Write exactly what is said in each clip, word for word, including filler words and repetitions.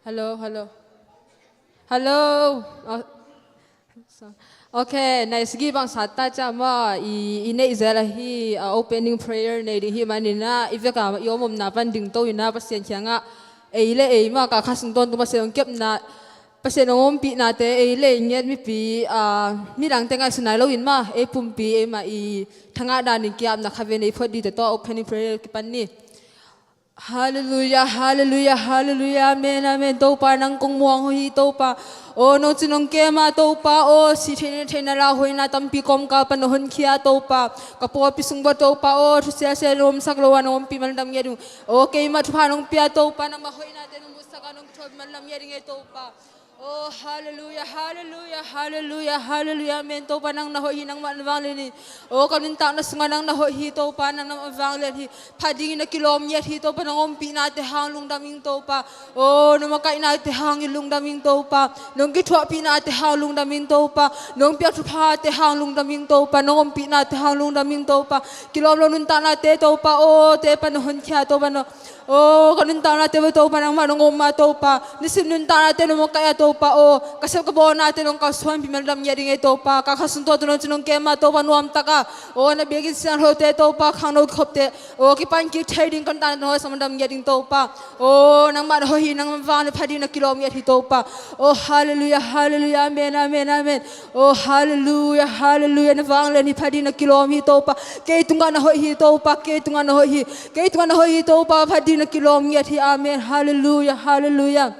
Hello, hello. Hello. Oh. Ok, nice. Gibang sat ta ciah maw, i, i neih zel ahi, a, opening prayer nei ding hi maninah, i veka i om omna pan dingto inah Pasian kiangah ei le ei mah, ka kha sung tawntung Pasian hong kepna, Pasian hong ompihnate ei le ei ngiat mipi, a, midangte ngaihsun nai loin mah, ei pumpi ei mah i thangah danin kiapna kha ve nei phot dite tawh opening prayer kipan ni. Halleluiah, halleluiah, halleluiah, amen, amen. Topa nang kong muang hoih hi Topa. Aw nong ci nong kema Topa, aw si theina theina lauhuaina tampi kawmkal pan na honkhia Topa. Ka pawlpi sung bawh Topa, aw thusiasia nong omsak lo a nong ompih man lam ngiat ding. Aw keimah thupha nong pia Topa, nangmah hoihnate nong musak a nong kithuahpih man lam ngiat ding ei Topa. Oh, halleluiah, halleluiah, halleluiah, halleluiah, amen. Topa nang na hoih hi, nangmah na vanglian hi. Oh, ka nuntakna sungah nang na hoih hi Topa, nang na vanglian hi. Pha dingin na kilawm ngiat hi Topa, nong ompihnate hang lungdam ing Topa. Oh, nong makaihnate hang i lungdam ing Topa. Nong kithuahpihnate hang lungdam ing Topa. Nong piak thuphate hang lungdam ing Topa. Nong ompihnate hang lungdam ing Topa. Kilawm lo nuntaknate Topa, oh te pan na honkhia Topa, nong Oh, ka nuntaknate bawh Topa nangmah nong om a Topa. Nisim nuntaknate nong makaih a Topa. Oh, ka sep ka bawlnate nong kalsuanpih man lam ngiat ding ei Topa. Ka kha sung tawh tu nong ci nong kema Topa nuamtaka. Oh, na biakinn siangthote Topa khangno kikhopte. Oh, kipan kik thei ding ka nuntaknate nong hoihsak man lam ngiat ding Topa. Oh, nangmah na hoih hi, nangmah vanglian pha ding na kilawm ngiat hi Topa. Oh, halleluiah, halleluiah, amen, amen, amen. Oh, halleluiah, halleluiah, na vanglian hi, pha ding na kilawm hi Topa. Kei tungah na hoih hi Topa, kei tungah na hoih hi. Kei tungah na hoih hi Topa, pha ding na kilawm ngiat hi, amen, halleluiah, halleluiah.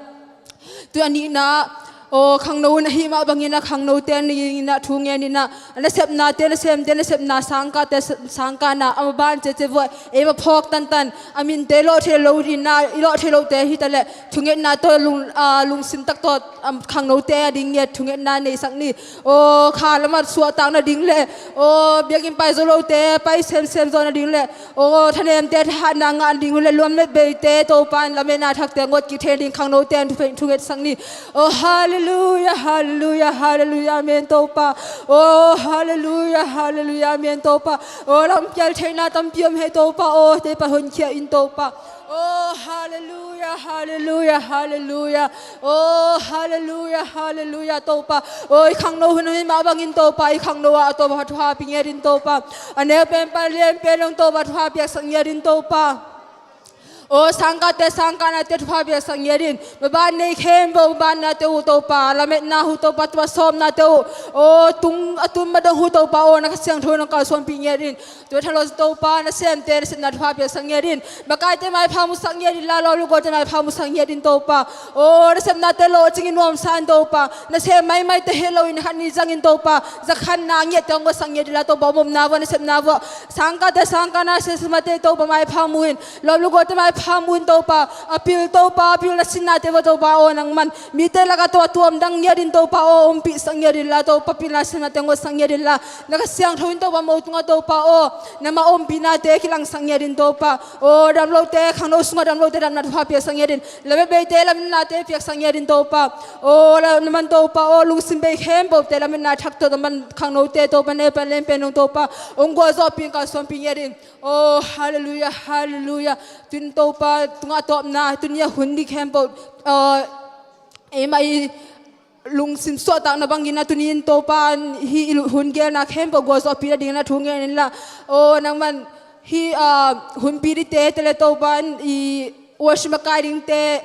Tu a nihna, oh, khangno hun ahih mah bangin a khangnote a ninah thu ngeninah, a nasepnate, nasemte nasepna, sangkahte sangkahna, a maban cece vuah ei mah phawk tantan, a minte lawh thei lo dinah, i lawh thei lote hitaleh thungetna tawh lung, ah, lungsim tak tawh, ah, khangnote a ding ngiat thungetna neisak ni. Aw kha lamah suahtak nading le, aw biakinn pai zo lote pai semsem zawh nading le, aw thanemte thahatna ngah nading le, luamlet beite Topa in lametna thakte ngawt kik thei nading khangnote an thungetsak ni. Aw halleluiah, halleluiah, halleluiah, amen Topa. Aw halleluiah, halleluiah, amen Topa. Aw lampial theihna tampi om hei Topa, aw teipa honkhia in Topa. Oh, halleluiah, halleluiah, halleluiah. Oh, halleluiah, halleluiah, Topa. Oh, i khangno hun ahih mah bangin Topa, i khangno ah Topa thupha pia ngiat in Topa. A neu pen pan lian pen dong Topa thupha piaksak ngiat in Topa. Oh, sangkahte sangkahnate thupha piaksak ngiat in. Maban nei khempeuh mabannate uh Topa, lametna uh Topa, tua sawmnate uh. Oh, tung a tum madong uh Topa, oh, na Kha Siangtho nong kalsuanpih ngiat in. Tua thalawh Topa, nasemte nasepna thupha piaksak ngiat in. Makaite maipha musak ngiat in la, lawm le gualte maipha musak ngiat in Topa. Oh, nasepnate lawhcing in nuamsa in Topa. Nasem maimaite hi loin khat ni zangin Topa, zakhanna ngiatte hong guahsak ngiat in la Topa, omomna vuah, nasepna vuah, sangkahte sangkahna, siasemate Topa maipha mu in. Lawm le gualte maipha mu in Topa. A pil Topa, a pilna sinnate vuah Topa, oh, nangman mite lakah Topa tuamdang ngiat in Topa, oh, ompihsak ngiat in la Topa, pilna sinnate hong guahsak ngiat in la. Na Kha Siangtho in Topa mo tungah Topa, aw nangmah ompihnate kilangsak ngiat in Topa. Aw damlote, khangno sungah damlote damna thupha piaksak ngiat in. Lametbeite lametnate piaksak ngiat in Topa. Aw la, nangman Topa, aw lungsim bei khempeuhte lametna thak tawh nangman khangnote Topa, neu pan lian pen dong Topa, hong gualzawhpih in kalsuanpih ngiat in. Aw halleluiah, halleluiah. Tun Topa tungah tawpna, tuni a hun ding khempeuh, aw eimah i lungsim suahtakna bangin a tuni in Topa hih i hun gelna khempeuh gualzawhpih nadingin a thu ngen in la. Aw nangman hih, ah, hunpi dingte tele Topa in i worship a kai dingte,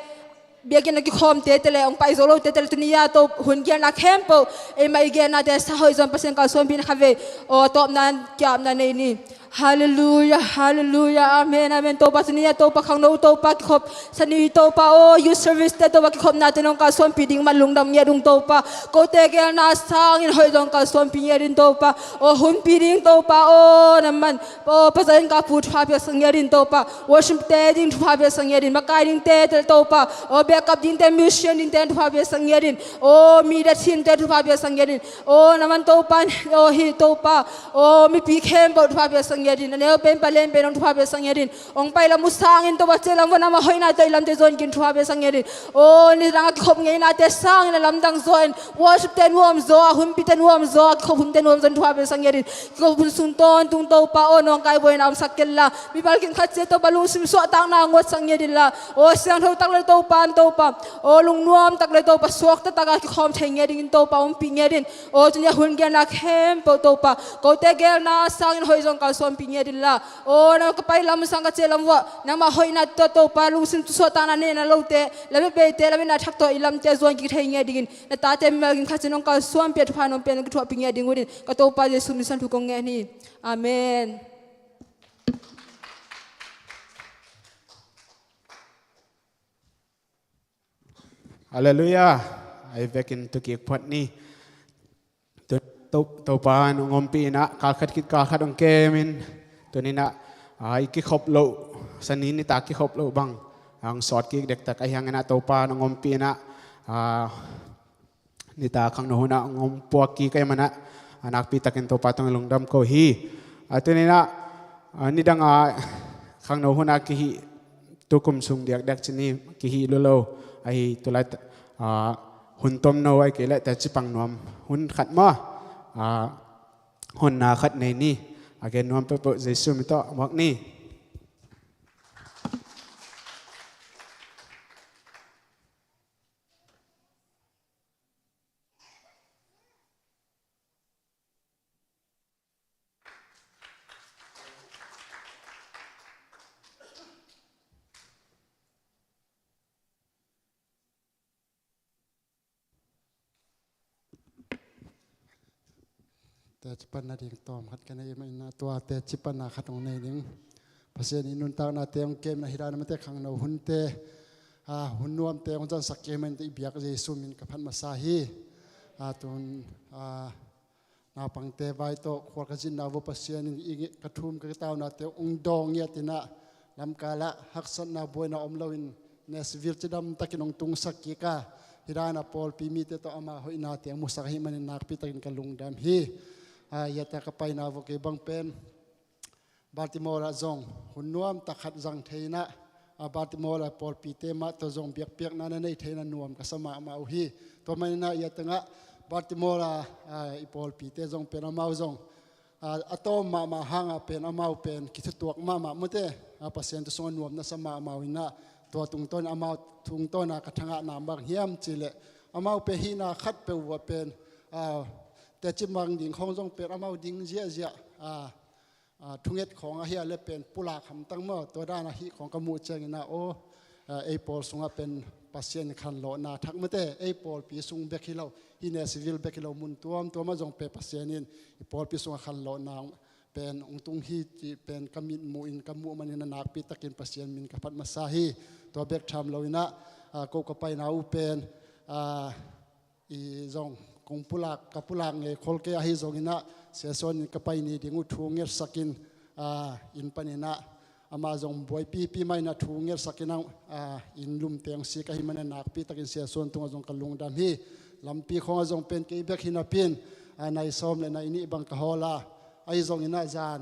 biakinn a kikhawmte tele, hong pai zo lote tele, tuni a Topa hun gelna khempeuh eimah i gelnate sa hoih zong Pasian kalsuanpih na kha ve. Aw tawpna kiapna nei ni. Halleluiah, halleluiah, amen, amen. Topa tuni a Topa khangno Topa kikhop, sani Topa, aw youth service te Topa kikhopnate nong kalsuanpih ding man lungdam ngiat ung Topa. Kote gelna sangin hoih zong kalsuanpih ngiat in Topa. Aw hunpi ding Topa, aw nangman, aw pazain kapu thupha piaksak ngiat in Topa. Worship te ding thupha piaksak ngiat in, makai dingte tel Topa. Aw backup dingte, musician dingte thupha piaksak ngiat in. Aw media team te thupha piaksak ngiat in. Aw nangman Topa, aw hih Topa, aw mipi khempeuh thupha piaksak ngiat in, a neu pen palen pen hong thupha pia sak ngiat in. Hong pai lam uh sangin Topa, ciah lam vua nangmah hoihna tawh i lamte zawn kin thupha pia sak ngiat in. Aw, nidang a kikhop ngeinate sangin a lamdang zaw in, worship te nuam zaw a, hunpite nuam zaw a, kikhop hunte nuam zaw in thupha pia sak ngiat in. Kikhop hun sung tawntung Topa aw, nawngkai buaina omsak ken la, mimal kim khat ciat Topa lungsim suahtakna nguat sak ngiat in la. Aw, siangtho tak le Topa in Topa, aw, lungnuam tak le Topa, suakta tak a kikhawm thei ngiat dingin Topa ompih ngiat in. Aw, tuni a hun gelna khempeuh Topa, kote gelna sangin hoih zong kalsuanpih ngiat in la. Aw, nang ka pai lam sang ka ciah lam vua nangmah hoihna tawh Topa lungsim suahtakna neihna lote, lam beite, lam beina thak tawh i lamte zuan kik thei ngiat dingin na tate mimal kim khat ciat nong kalsuanpih a thupha nong pia nong kithuahpih ngiat ding uh in ka Topa Jesu min suang thu kong ngen hi. Amen. Halleluiah. Ai vekin tu kik phot ni. Tu, to, Topa in hong ompih in ah, kal khat khit kal khat hong kem in. Tuni in ah, ah, i kikhop loh, sani nitak kikhop loh bang hong sawt kik dektak ahih hangin ah Topa in hong ompih in ah, ah, nitak khangno hun ah hong om puak kik ahih man ah, ah, nakpi takin Topa tungah lungdam ko hi. Ah, tuni in ah, ah, nidang a khangno hun ah kihih, tukum sung diakdiak ci ni, kihih lua lo. Ahi tulai, ah, hun tomno ahih kei leh teci pang nuam hun khat maw, ah, honna khat nei ni. A gen nuam peuhpeuh Jesu min tawh muak ni. Teci panna ding tawm khat ka nei mah in ah, tua teci panna khat hong nei ding. Pasian in nuntaknate hong kem in ah, hih dan a mate khangno hunte, ah, hun nuamte hong zansak kei mah in ah i biak Jesu min ka phat masa hi. Ah, tun, ah, naupangte vai tawh khual ka zinna uh Pasian in i, ka thum ka kitaunate hong dawng ngiat in ah, lamkal ah haksatna buaina om loin Nashville cidam takin hong tungsak kik a, hih dan a pawlpi mite tawh ama hoihnate hong musak ahih manin nakpi takin ka lungdam hi. Ah, hiah teh ka paina uh kei bang pen Baltimore ah zong hun nuam tak khat zang thei in ah, a Baltimore ah pawlpite mah tawh zong biakpiakna na nei thei in ah nuam ka sa mahmah uh hi. Tua manin ah hiah tengah Baltimore ah, ah, i pawlpite zong pen amau zong, ah, a tawm mahmah hang a pen amau pen kithutuak mahmah mate, ah, Pasian thu sungah nuam na sa mahmah uh in ah, tua tungtawn amau tungtawn a ka thangahna bang hiam cih leh, amau pen hihna khat peuh uh ah pen, ah, teci mang ding khawng zong pen amau ding ziahziah, ah, ah, thunget khawng ahi a leh pen pulak hamtang maw, tua dan a hih khawng ka muh ciangin ah, aw, ah, ei pawl sungah pen Pasian khanlawhna thak mate, ei pawlpi sung bek hi lo, hih Nashville bek hi lo, mun tuamtuam ah zong pen Pasian in i pawlpi sungah khanlawhna pen hong tung hi cih pen ka mitmuh in ka muh manin ah nakpi takin Pasian min ka phat masa hi. Tua bek tham lo in ah, ah, ko ka paina uh pen, ah, i zong kong pulak, ka pulak ngei khol kei ahi zongin ah, Sia Suan in ka pai ni ding uh thu ngetsakin, ah, inn panin ah, amah zong buaipipi mah in ah thu ngetsakin ah, ah, inn lumte hong sik ahih manin ah nakpi takin Sia Suan tungah zong ka lungdam hi. Lampi khawngah zong pen kei bek hi napi in, ah, nai sawm le nai nih bang ka hawl a, ahi zongin ah zan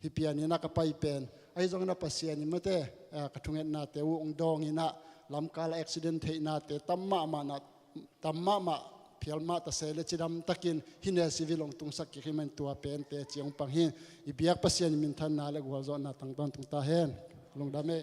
hih pianin ah ka pai pen, ahi zongin ah Pasian in mate, ah, ka thungetnate uh hong dawng in ah, lamkal ah accident theihnate tam mahmah na, tam mahmah phial mah ta se leh cidam takin hih Nashville hong tungsak kik hi man, tua pen teci hong pang hi. I biak Pasian in minthanna le gualzawhna tang tawntung ta hen. Lungdam e.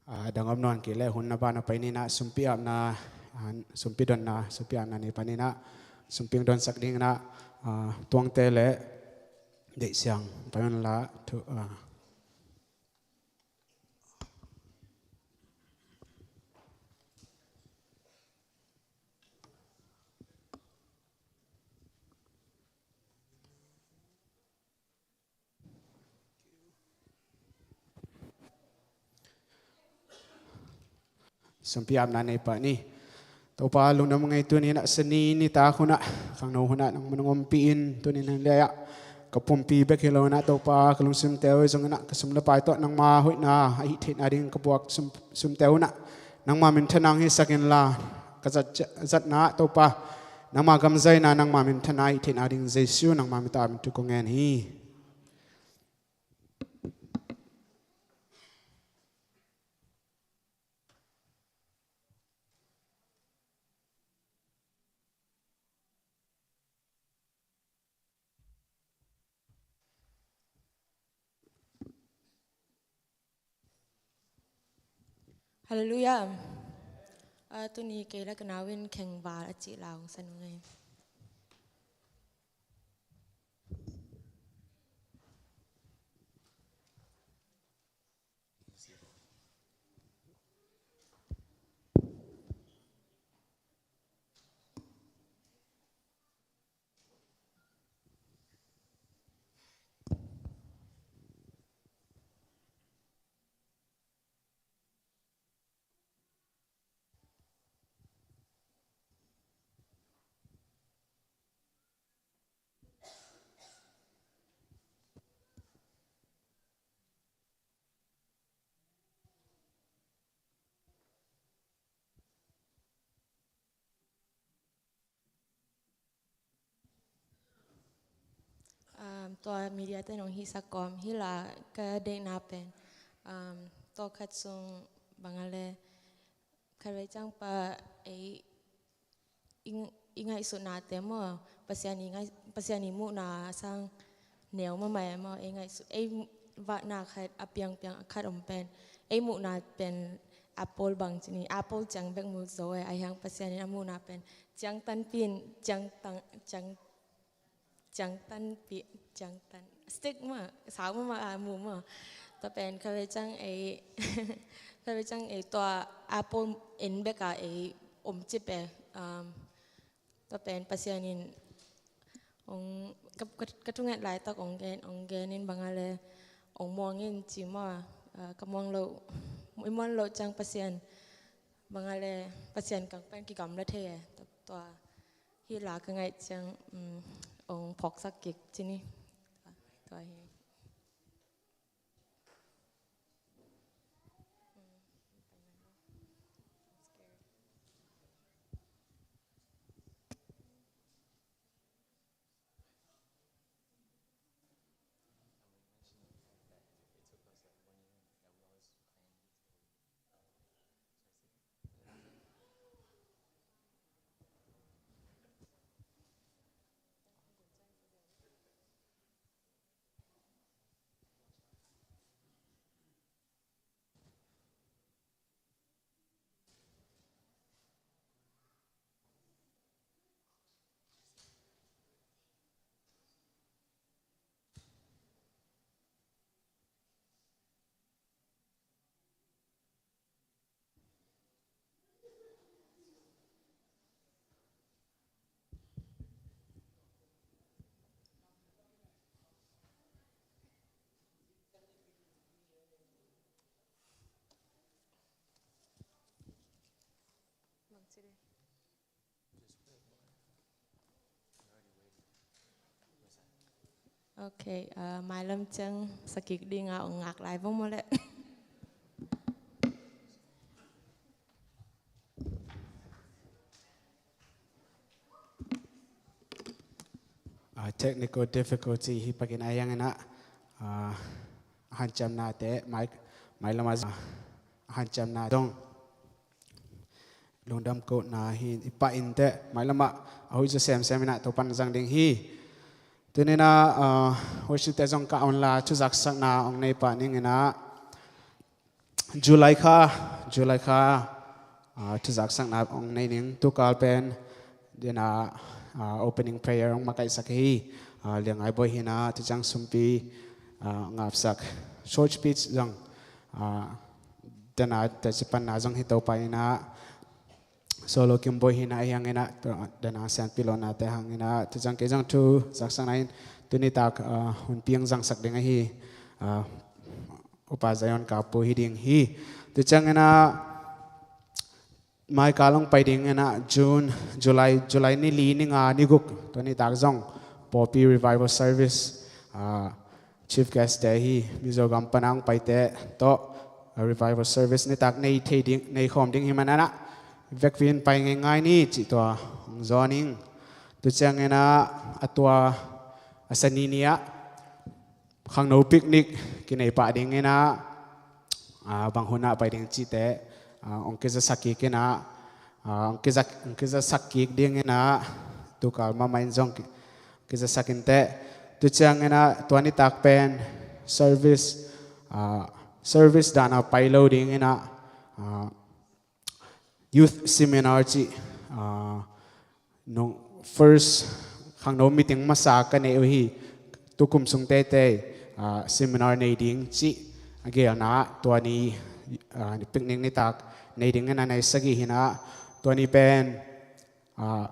Ah, dang om nawn kei leh hun na ban a pai ni in ah, sumpi apna, ah, sumpi donna, sumpi apna nei pan in ah, sumpi hong donsak ding in ah, ah, Tuangte le Deih Siang pai un la, thu, ah. Sumpi apna nei pah ni. Topa, lungdam ngei, tuni-in ah Sani nitak hun ah, khangno hun ah nangman hong ompih in, tuni-in ah ka pumpi bek hi lo-in ah Topa, ka lungsimte uh zongin ah ka sum le pai tawh nangma hoihna a hih theihna ding ka puak sum, sumte un ah nangma minthanna hong hisak inla, ka zat, zatna ah Topa, nangma gam zaina, nangma minthanna a hih theihna ding Jesu nangma min tawh a min thu kong ngen hi. Halleluiah. Ah, tuni kei le ka nau in khengval a cih la hong sa nuam ing. Um, tua media te nong hihsak kawm hi la, ka deihna pen, um, tua khat sung bang a le, khatvei ciang pa ei i, i ngaihsutnate maw, Pasian i ngai-, Pasian i muhna sang neu mahmah e maw, ei ngaihsut, ei vahna khat a piangpiang a khat om pen, ei muhna pen apple bang ci ni, apple ciang bek mu zo e, ahi hang Pasian in a muhna pen ciangtanpi in, ciangtan, ciang, ciangtanpi, ciangtan, stick mah, sau mahmah a mu mah. Tua pen khatvei ciang ei, khatvei ciang ei tua apple en bek a ei om cip e, um, tua pen Pasian in hong, ka, ka, ka thunget laitak hong gen, hong gen in bang a le hong muang in ci maw, ah, ka muang loh, i muan loh ciang Pasian bang a le Pasian kang pen kigamla thei e. Tua, tua hi la ka ngaih ciang, um, hong phawksak kik ci ni. Tua, tua hi. Ok, ah, mailam ciang sa kik ding a, ong ngak lai vong maw leh. Ah, technical difficulty hi pakin a yang ina, ah, hanciamnate, mai, mailam a, ah, hanciamna dong. Lungdam kohna hi, i pah inteh, mailam ah a hoih zaw semsem ina Topan zang ding hi. Tuni ina, ah, worship te zong ka on la, thuzaksakna ong nei pah ning ina, July kha, July kha, ah, thuzaksakna ong nei ning, tukal pen, dena, ah, opening prayer ong makaihsak hi, ah, Liangai Bawi hina, tucang sumpi, ah, ngapsak, short speech zong, ah, dena, teci panna zong hi to pa ina, Solo Kim Bawi hina a hang ina, dena sianpi lona te hang ina, tucang kei zong thuzaksakna in, tuni tak, ah, hun piang zangsak ding ahi, ah, Upa Zion Kapu hi ding hi. Tucang ina, Mai kal hong pai ding inah June, July, July ni li, ni nga, ni guk, tua nitak zong Pawlpi Revival Service, ah, chief guest te hi, Mizo gam pana hong paite tawh, ah, Revival Service nitak nei thei ding, nei khawm ding hi mananah vekpi in pai ngeingai ni cih tua hong zawn ing. Tu ciang inah a tua a sani ni ah khangno picnic kinei pah ding inah, ah, bang hun ah pai ding cihte, ah, hong kizasak kik inah, ah, hong kiza-, hong kizasak kik ding inah, tukal mahmah in zong ki-, kizasak inteh. Tu ciang inah tua nitak pen service, ah, service dan a pai lo ding inah, ah, youth seminar cih, ah, nung first khangno meeting masa ka neih uh hi. Tukum sung teitei, ah, seminar nei ding cih a gelna tua ni, ah, picnic nitak nei ding inah nei sagih hi inah, tua ni pen, ah,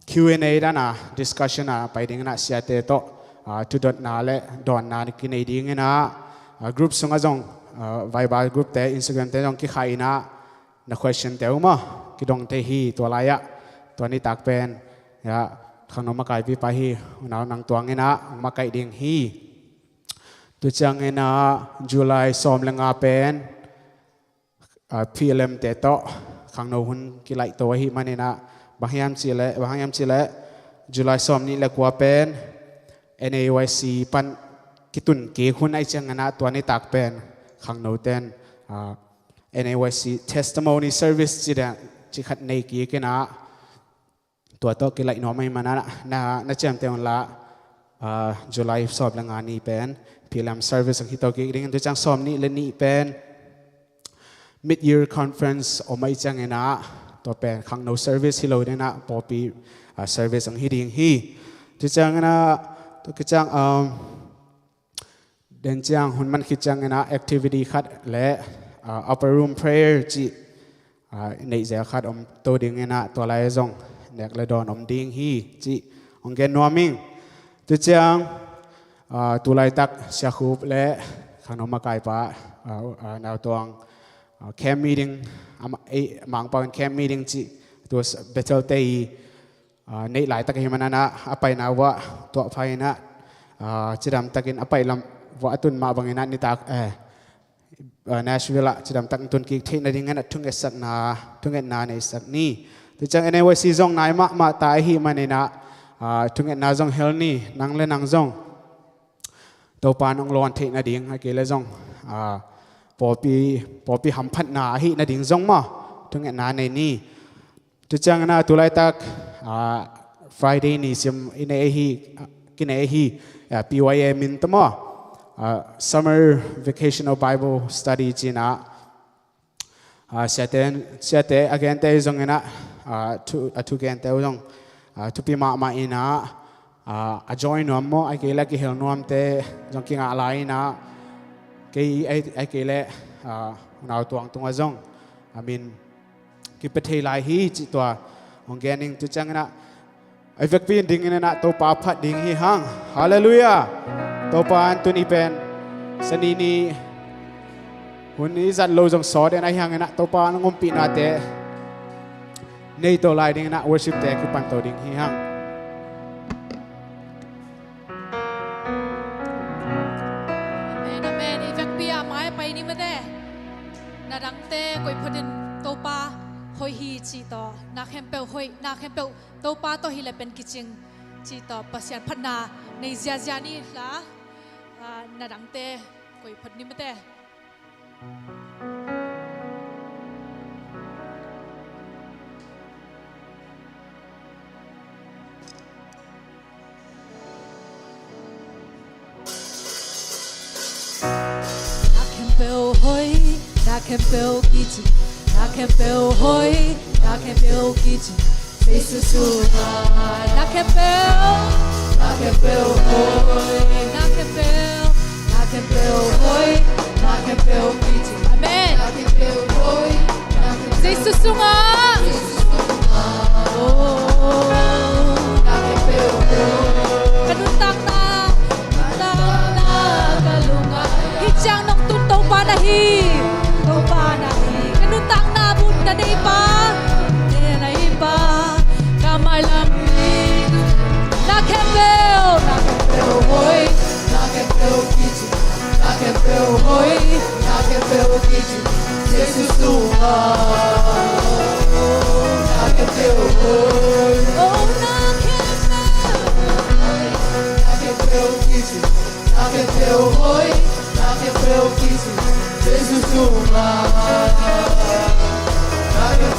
Q and A dan a discussion a pai ding inah siate tawh, ah, thudotna le dawnna kinei ding inah, ah, group sungah zong, ah, Viber group te, Instagram te zong kikhah inah na question te uh maw kidong thei hi tua lai ah. Tua nitak pen, ya, khangno makaipi pa hi, unau nang tuang inah hong makaih ding hi. Tu ciang inah July sawm le nga pen, ah, P L M te tawh khangno hun kilaihto ahih man inah, bang hiam cih leh, bang hiam cih leh July sawm nih le kua pen N A Y C pan kitun kik hun ahih ciang inah tua nitak pen khangno ten, ah, N A Y C testimony service cih dan, cih khat nei kik inah, tua tawh kilaih nuam ahih manah na, na ciamteh un la, ah, July sawm le nga ni pen P L M service hong hi to kik ding. Tu ciang sawm nih le nih pen mid-year conference om ahih ciang inah, tua pen khangno service hi lo ding inah, pawlpi, ah, service hong hi ding hi. Tu ciang inah, tu ciang, um, den ciang hun man khit ciang inah activity khat le, ah, upper room prayer cih, ah, neihzel khat om to ding inah, tua lai zong nek le dawn om ding hi cih hong gen nuam ing. Tu ciang, ah, tu laitak Sia Khup le khangno makaipa, ah, ah, nautuang, ah, camp meeting, ama, eh, Mangpau in camp meeting cih, tu Bethel te i, ah, neih laitak ahih mananah a paina vuah tuahpha inah, ah, cidamtakin a paih lam vuah a tun mah bang inah nitak, eh, ah, Nashville ah cidamtak tun kik theih nading inah thungetsakna, thungetna neisak ni. Tu ciang N A Y C zong nai mahmah ta ahih man inah, ah, thungetna zong hel ni, nang le nang zong Topa in hong lawn theih nading, a kei le zong, ah, pawlpi, pawlpi hamphatna ahih nading zong maw thungetna nei ni. Tu ciang inah tu laitak, ah, Friday ni sim i nei ahi, kinei ahi, ah, P Y A min tawh maw, ah, Summer Vocational Bible Study ci inah, ah, siate, siate a gente zong inah, ah, thu, a thugente uh zong, ah, thupi mahmah inah, ah, a join nuam maw, a kei le a kihel nuamte zong kingah lai inah, kei, a, a kei le, ah, unau tuang tungah zong, I mean, kipia thei lai hi cih tua hong gen ing. Tu ciang inah a vekpi in ding inah Topa phat ding hi hang. Halleluiah. Topa in tuni pen sani ni hun i zat lo zong sawt in ahih hang inah Topa in hong ompihnate nei to lai ding inah worship te kipan to ding hi hang. Amen, amen. I vekpi ah mai pai ni mate. Na dangte koih phot in Topa hoih hi cih tawh, na khempeuh hoih, na khempeuh Topa tawh hi le pen kicing cih tawh Pasian phatna nei ziazia ni la, ah, na dangte koih phot ni mate. Na khempeuh hoih, na khempeuh kici, na khempeuh hoih, na khempeuh kici. Jesu sungah na khempeuh, na khempeuh hoih, na khempeuh, na khempeuh hoih, na khempeuh kici. Amen. Na khempeuh hoih, na khempeuh Jesu sungah. Oh. Na khempeuh hoih. Ka nuntakna, nuntakna ka lungah. Hih ciang nong tun Topa na hi, Topa na hi. Ka nuntakna bun na neipa.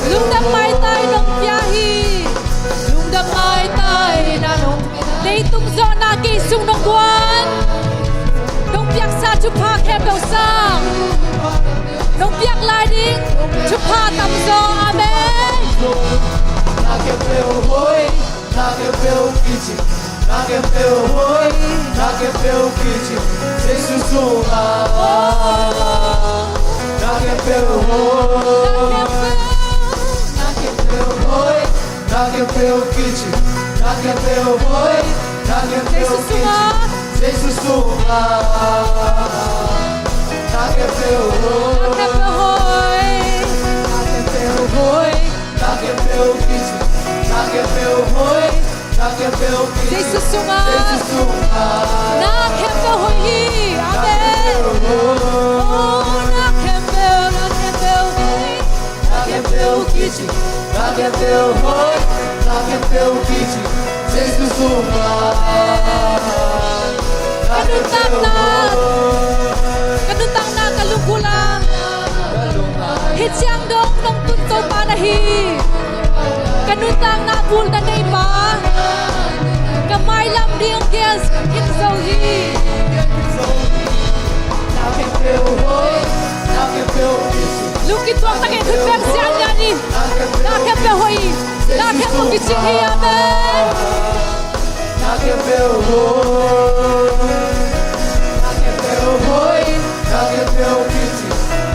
Lungdam maitai nong pia hi. Lungdam maitai na nong, leitung zawhna kei sung nong guan. Nong piaksa thupha khempeuh sang nong piak lai ding thupha tamzaw. Amen. Na khempeuh hoih, na khempeuh kici, na khempeuh hoih, na khempeuh kici, Jesu sungah. Na khempeuh hoih, na khempeuh hoih, na khempeuh kici, na khempeuh hoih, na khempeuh kici, Jesu sungah. Na khempeuh hoih, na khempeuh hoih, na khempeuh kici, na khempeuh hoih, na khempeuh kici, Jesu sungah. Jesu sungah. Na khempeuh hoih hi. Amen. Oh, na khempeuh, na khempeuh hoih, na khempeuh kici, na khempeuh hoih, na khempeuh kici, Jesu sungah. Ka nuntakna, ka nuntakna ka lungkula hi ciang dong nong tun Topa na hi. Ka nuntakna bulna nei pa, ka mailam ding gas in zo hi. Lungkituak takin thupek sian ngan in. Na khempeuh hoih, na khempeuh kici hi. Amen. Na khempeuh hoih, na khempeuh hoih, na khempeuh kici,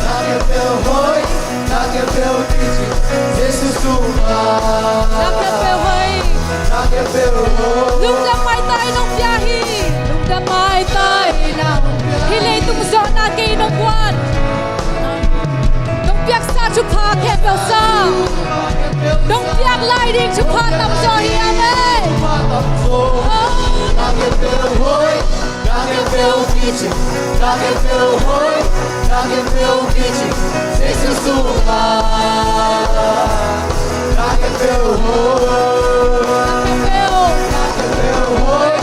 na khempeuh hoih, na khempeuh kici, Jesu sungah. Na khempeuh hoih, na khempeuh hoih. Lungdam maitai nong pia hi. Lungdam maitai na hih leitung zawhna kei nong guan. Nong piaksa thupha khempeuh sang nong piak lai ding thupha tamzaw hi. Amen. Na khempeuh hoih, na khempeuh kici, na khempeuh hoih, na khempeuh kici, Jesu sungah. Na khempeuh hoih, na khempeuh hoih,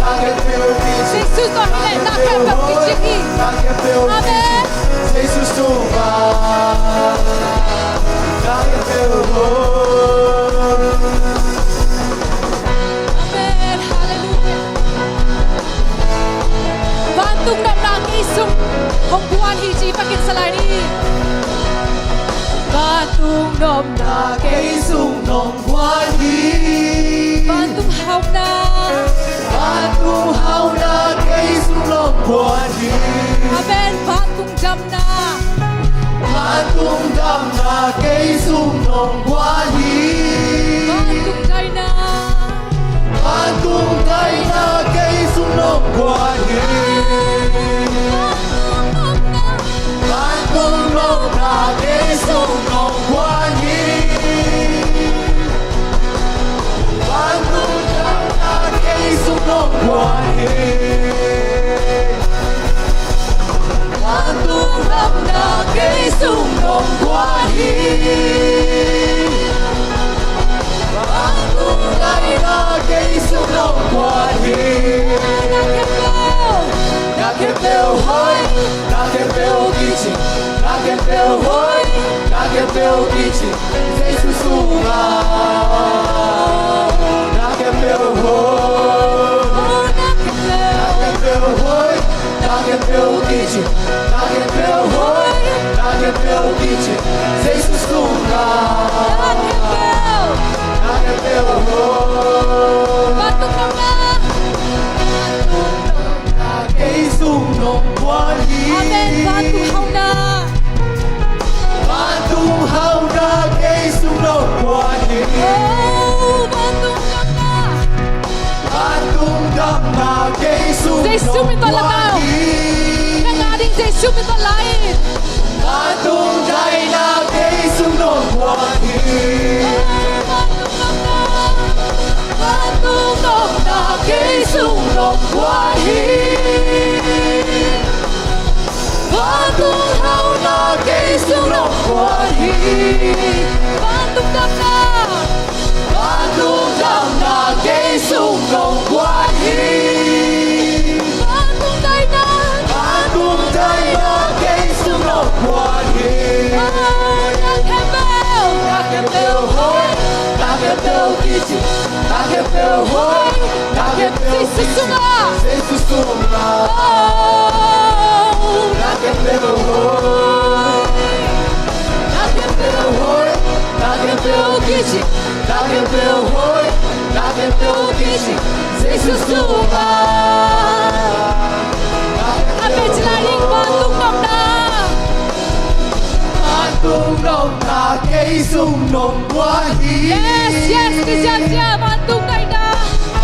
na khempeuh kici, Jesu sungah hi leh na khempeuh kici hi. Amen. Jesu sungah. Na khempeuh hoih. Amen. Hallelujah. Vantung nopna kei sung hong guan hi ci bangin sa lai ni. Vantung nopna kei sung nong guan hi. Vantung hauhna, vantung hauhna kei sung nong guan hi. Amen. Vantung damna, vantung damna kei sung nong guan hi. Vantung daina, vantung daina kei sung nong guan hi. Vantung nopna kei sung nong guan hi. Vantung damna kei sung nong guan hi. Vantung damna kei sung nong guan hi. Vantung daina kei sung nong guan hi. Na khempeuh, na khempeuh hoih, na khempeuh kici, na khempeuh hoih, na khempeuh kici, Jesu sungah. Na khempeuh hoih, na khempeuh hoih, na khempeuh kici, na khempeuh hoih, na khempeuh kici, Jesu sungah. Na khempeuh, na khempeuh hoih. Vantung nopna, vantung nopna kei sung nong guan hi. Amen. Vantung hauhna, vantung hauhna kei sung nong guan hi. Oh, vantung damna, vantung damna kei sung nong guan hi. Jesu min tawh la tau. Nang a ding Jesu min tawh la in. Vantung daina kei sung nong guan hi. Vantung nopna kei sung nong guan hi. Vantung hauhna kei sung nong guan hi. Vantung damna, vantung damna kei sung nong guan hi. Jesu sungah. Jesu sungah. Oh. Na khempeuh hoih. Na khempeuh hoih. Na khempeuh kici. Na khempeuh hoih. Na khempeuh kici. Jesu sungah. Amen. Ci lai ning. Vantung nopna. Vantung nopna kei sung nong guan hi. Yes, yes, kician cia vantung nopna.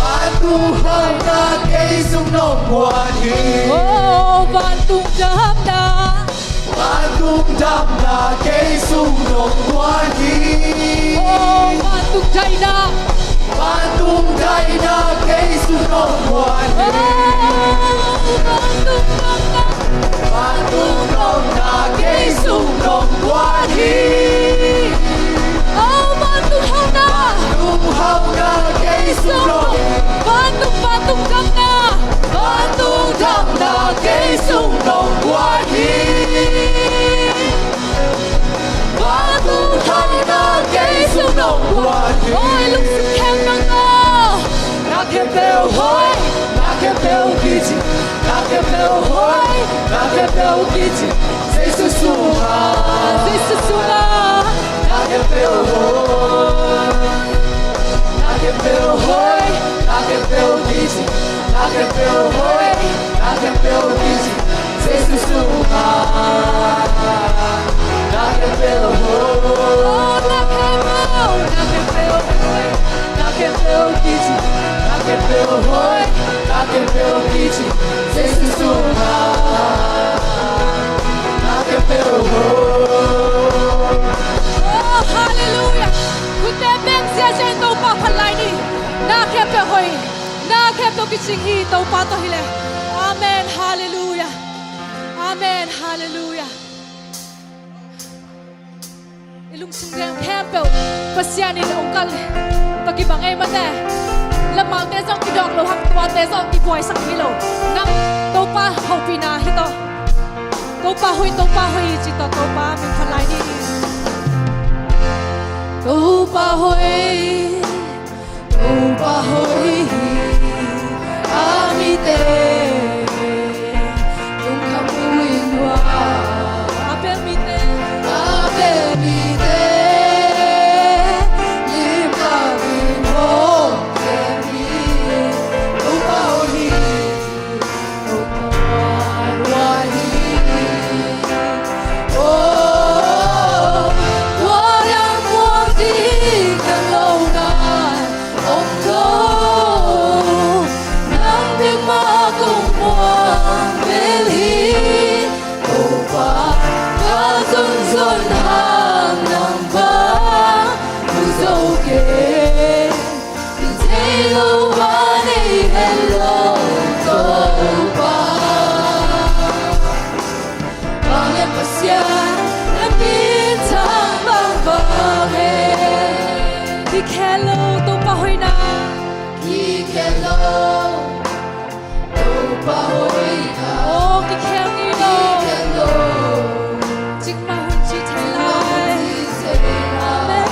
Vantung hauhna kei sung nong guan hi. Oh, vantung damna. Vantung damna kei sung nong guan hi. Oh, vantung daihna. Vantung daihna kei sung nong guan hi. Oh, vantung damna. Vantung nopna kei sung nong guan hi. Oh, vantung hauhna. Vantung hauhna kei sung nong. Vantung, vantung damna. Vantung damna kei sung nong guan hi. Vantung hauhna kei sung nong guan hi. Oi, lungsim khempeuh tawh. Na khempeuh hoih, na khempeuh kici, na khempeuh hoih, na khempeuh kici. Jesu sungah. Jesu sungah. Na khempeuh hoih, na khempeuh hoih, na khempeuh kici, na khempeuh hoih, na khempeuh kici. Jesu sungah. Na khempeuh hoih. Oh, na khempeuh, na khempeuh hoih. Na khempeuh kici, na khempeuh hoih, na khempeuh kici. Jesu sungah. Na khempeuh hoih. Oh, halleluiah. Khutbeng beng ziahziah in Topa phat lai ni. Na khempeuh hoih. Na khempeuh kicing hi Topa tawh hi leh. Amen. Halleluiah. Amen. Halleluiah. I lungsim veng khempeuh Pasian in hong kalh tawh kibang ei mate. Lamaute zong kidawk lo hang, tuate zong kibuaisak hi lo. Nang Topa hopihna hi tawh. Topa hoih, Topa hoih hi ci tawh Topa min phat lai ni. Topa hoih. Topa hoih hi a mite lungkham uh in hua. A bel mite, a bel mite limtak in hong kem hi. Topa hoih hi. Thei lo, van ei het lo Topa. Vanglian Pasian na min thang bangbang hen. Kikhel lo Topa hoihna. Kikhel lo Topa hoihna. Oh, kikhel ngei lo. Kikhel lo. Cikmah hun ci thei lai. Amen.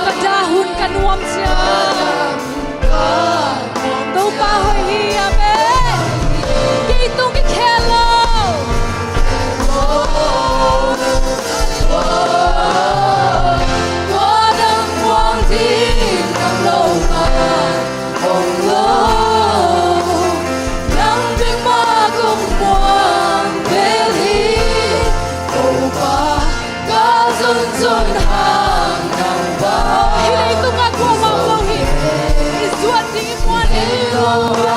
Ka dah hun ka nuam ciang Topa hoih hi. Amen. Kei tung kikhel lo. Tua dang muang ding dang lo man hong lo. Nang bek mah kong muang bel hi. Topa ka zonzon hang nang bang. Hih leitung ah kuamah om lo hi. I zuan ding i muan ding.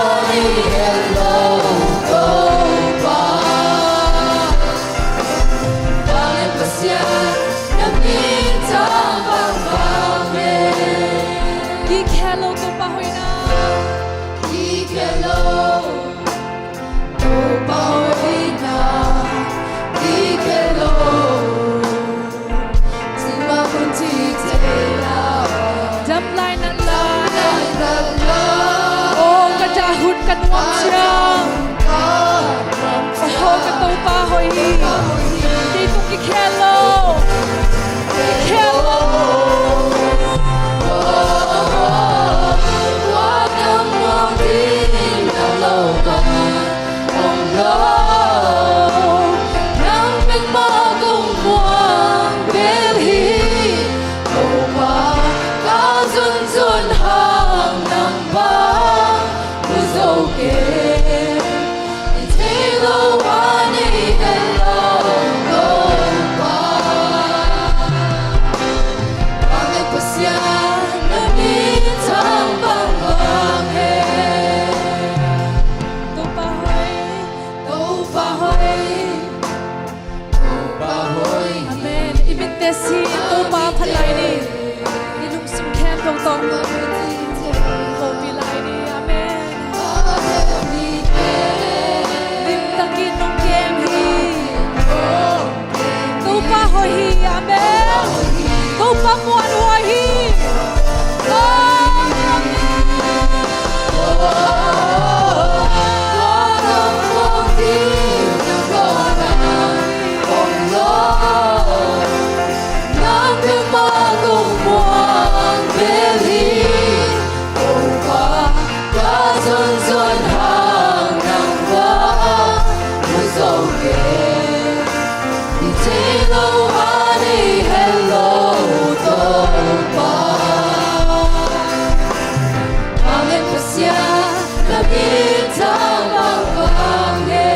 Pasian na min thang bangbang e.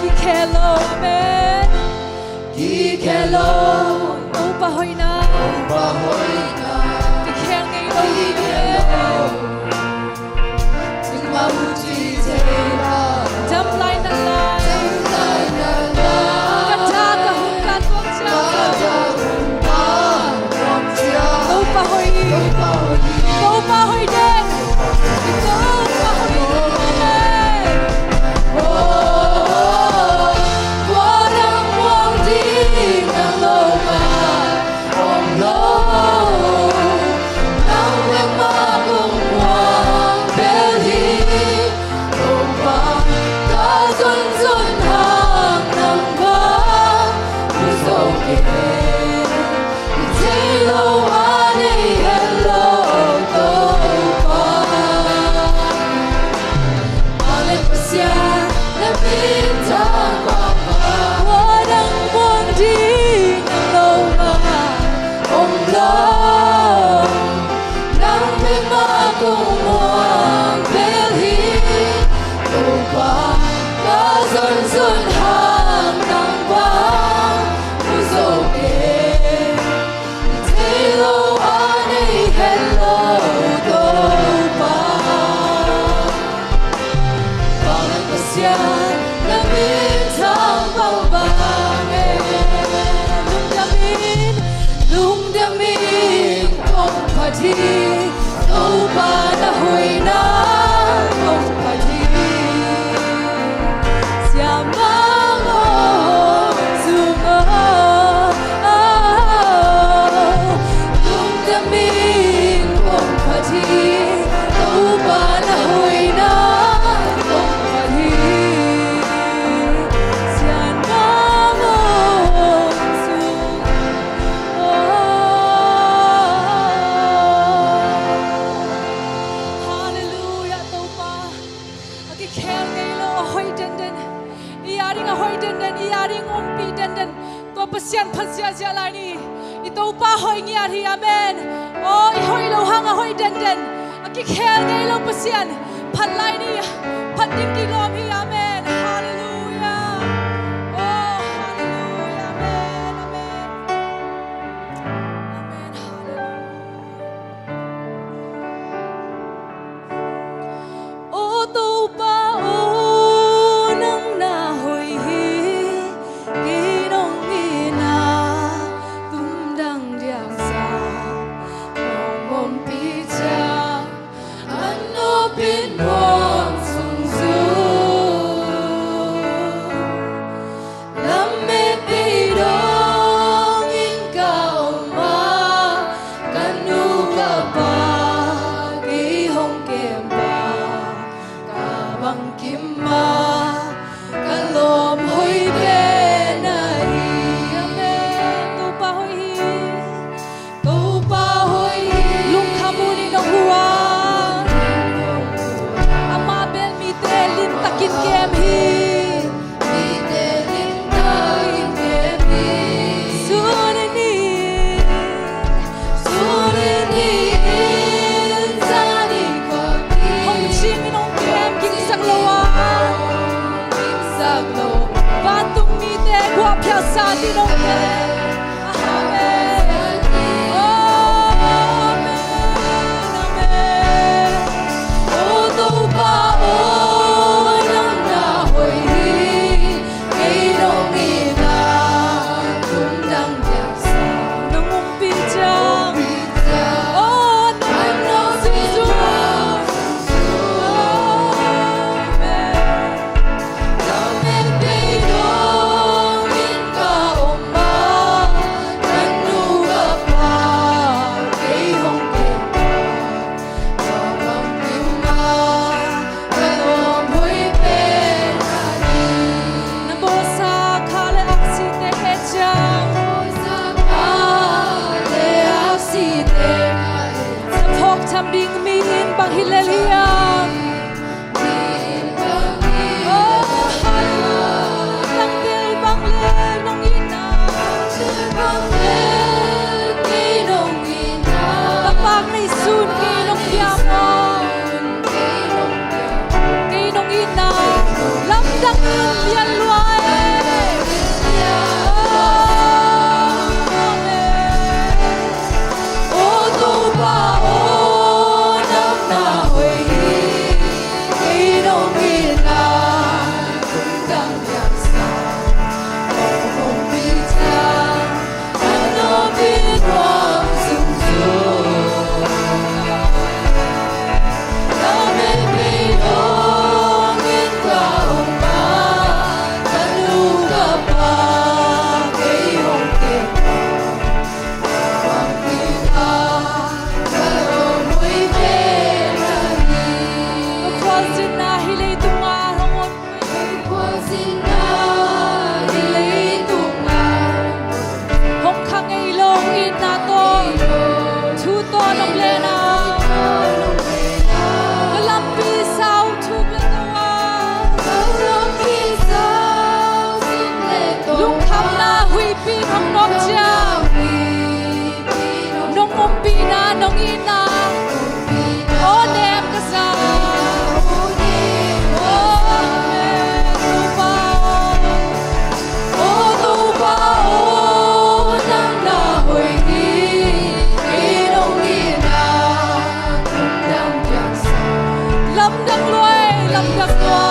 Kikhel lo, amen. Kikhel lo. Topa hoihna. Topa hoihna. Kikhel ngei lo. Kikhel lo. Damlai nanlai. Ka tha ka hun ka tuak ciang. Topa hoih. Topa hoih den. Topa hoih den. Pasian na min thang bangbang. Tua dang muang ding lo mah om lo. Nang bek mah kong muang bel hi. Topa ka zonzon hang nang bang mu zo kei. Thei lo a nei het lo Topa. Pasian na min thang bangbang e. Lungdam in, lungdam in kong phat hi. Topa na hoihna kong phat hi. Siamang aw, hong zum aw, lungdam in kong phat hi. Topa na hoihna kong phat hi. Siamang aw, hong zum aw. Halleluiah, Topa. A kikhel ngei lo, a hoih denden. I a ding a hoih denden, i a ding ompih denden. Tua Pasian phat ziahziah lai ni. I Topa hoih ngiat hi, amen. Aw, i hoih lo hang a hoih denden. A kikhel ngei lo Pasian phat lai ni. Phat ding kilawm hi, amen. Halleluiah. Aw, halleluiah, amen, amen. Amen, halleluiah. O Topa aw, nang na hoih hi. Kei nong itna tumdang diaksa nong ompih ciang, a nopin muang sung zu. Lamet beidong in ka om a, ka nu ka pa kei hong kem pa, ka bangkim a, ka lawm hoih pen ahi. Amen. Topa hoih hi. Topa hoih hi. Lungkham un in hong huh a, amah bel mite limtakin kem hi. Mite limtakin kem hi. Sun in ni, sun in ni, zan in khuak ni. Hong cing in hong kem gingsak lo a, gingsak lo. Vantung mite guahphialsa ding hong kem. Amen. Amen. Amen. O Topa aw, nang na hoih hi. Kei nong itna tumdang diaksa nong ompih ciang. Aw, nong ompih ciang. Amen. Khualzinna hih leitungah hong om, khualzinna hih leitungah hong kha ngei lo itna tawh thu tawh nong len a, ka lampi sau thuk le to a, ka lampi sau thuk le to a, lungkhamna huihpi hong nawk ciang nong ompihna, nong itna, aw, nem ka sa. Aw, amen, Topa. Aw, Topa aw, nang na hoih hi. Kei nong itna, lamdang piangsak, lamdang lua, lamdang lua.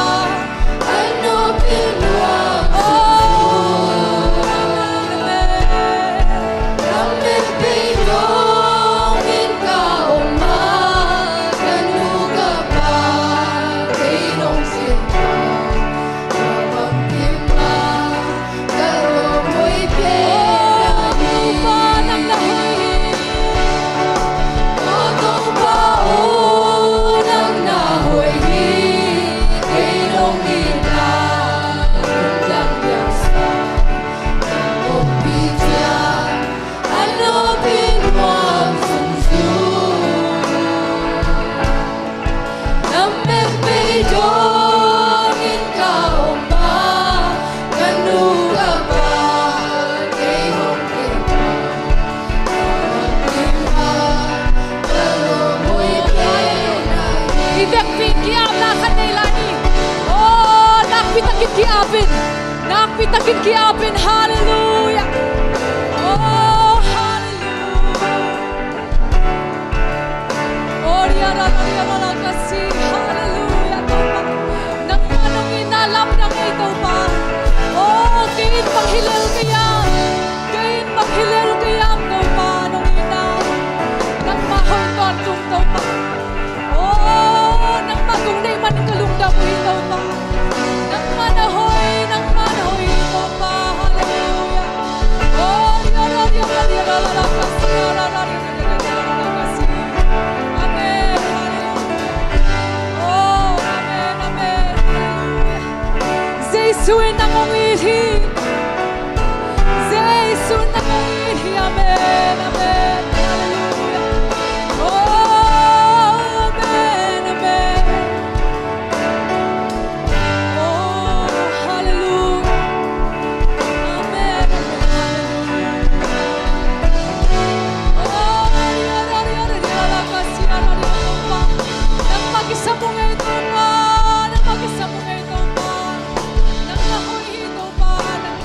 I vekpi in ki-apna khat nei lai ni. Aw, nakpi takin ki-ap in. Nakpi takin ki-ap in. Halleluiah. Aw, halleluiah. Aw, ria ra ra ria ra ra ka si. Halleluiah, Topa. Nangmah nong itna lamdang ei, Topa. Aw, kei in bang hi lel kei hiam? Kei in bang hi lel kei hiam, Topa, nong itna? Nangmah hoih tawntung, Topa. Aw, nangmah kong deih man ka lungdam uh hi, Topa. Nangmah na hoih, nangmah na hoih, Topa. Halleluiah. Aw, ria ra ria ra ria ra ra ra ka si, ria ra ra ria ra ria ra ria ra ka si. Amen. Halleluiah. Aw, amen, amen. Halleluiah. Jesu in nang hong it hi. Jesu in nang hong it hi. Amen, amen. Halleluiah. Aw, amen, amen. Aw, halleluiah. Amen, amen, halleluiah. Aw, ria ra ria ra ria ra ka si, ria ra ria ra. Nangmah kisam ung ei, Topa. Nangmah kisam ung ei, Topa. Nang na hoih hi, Topa. Nang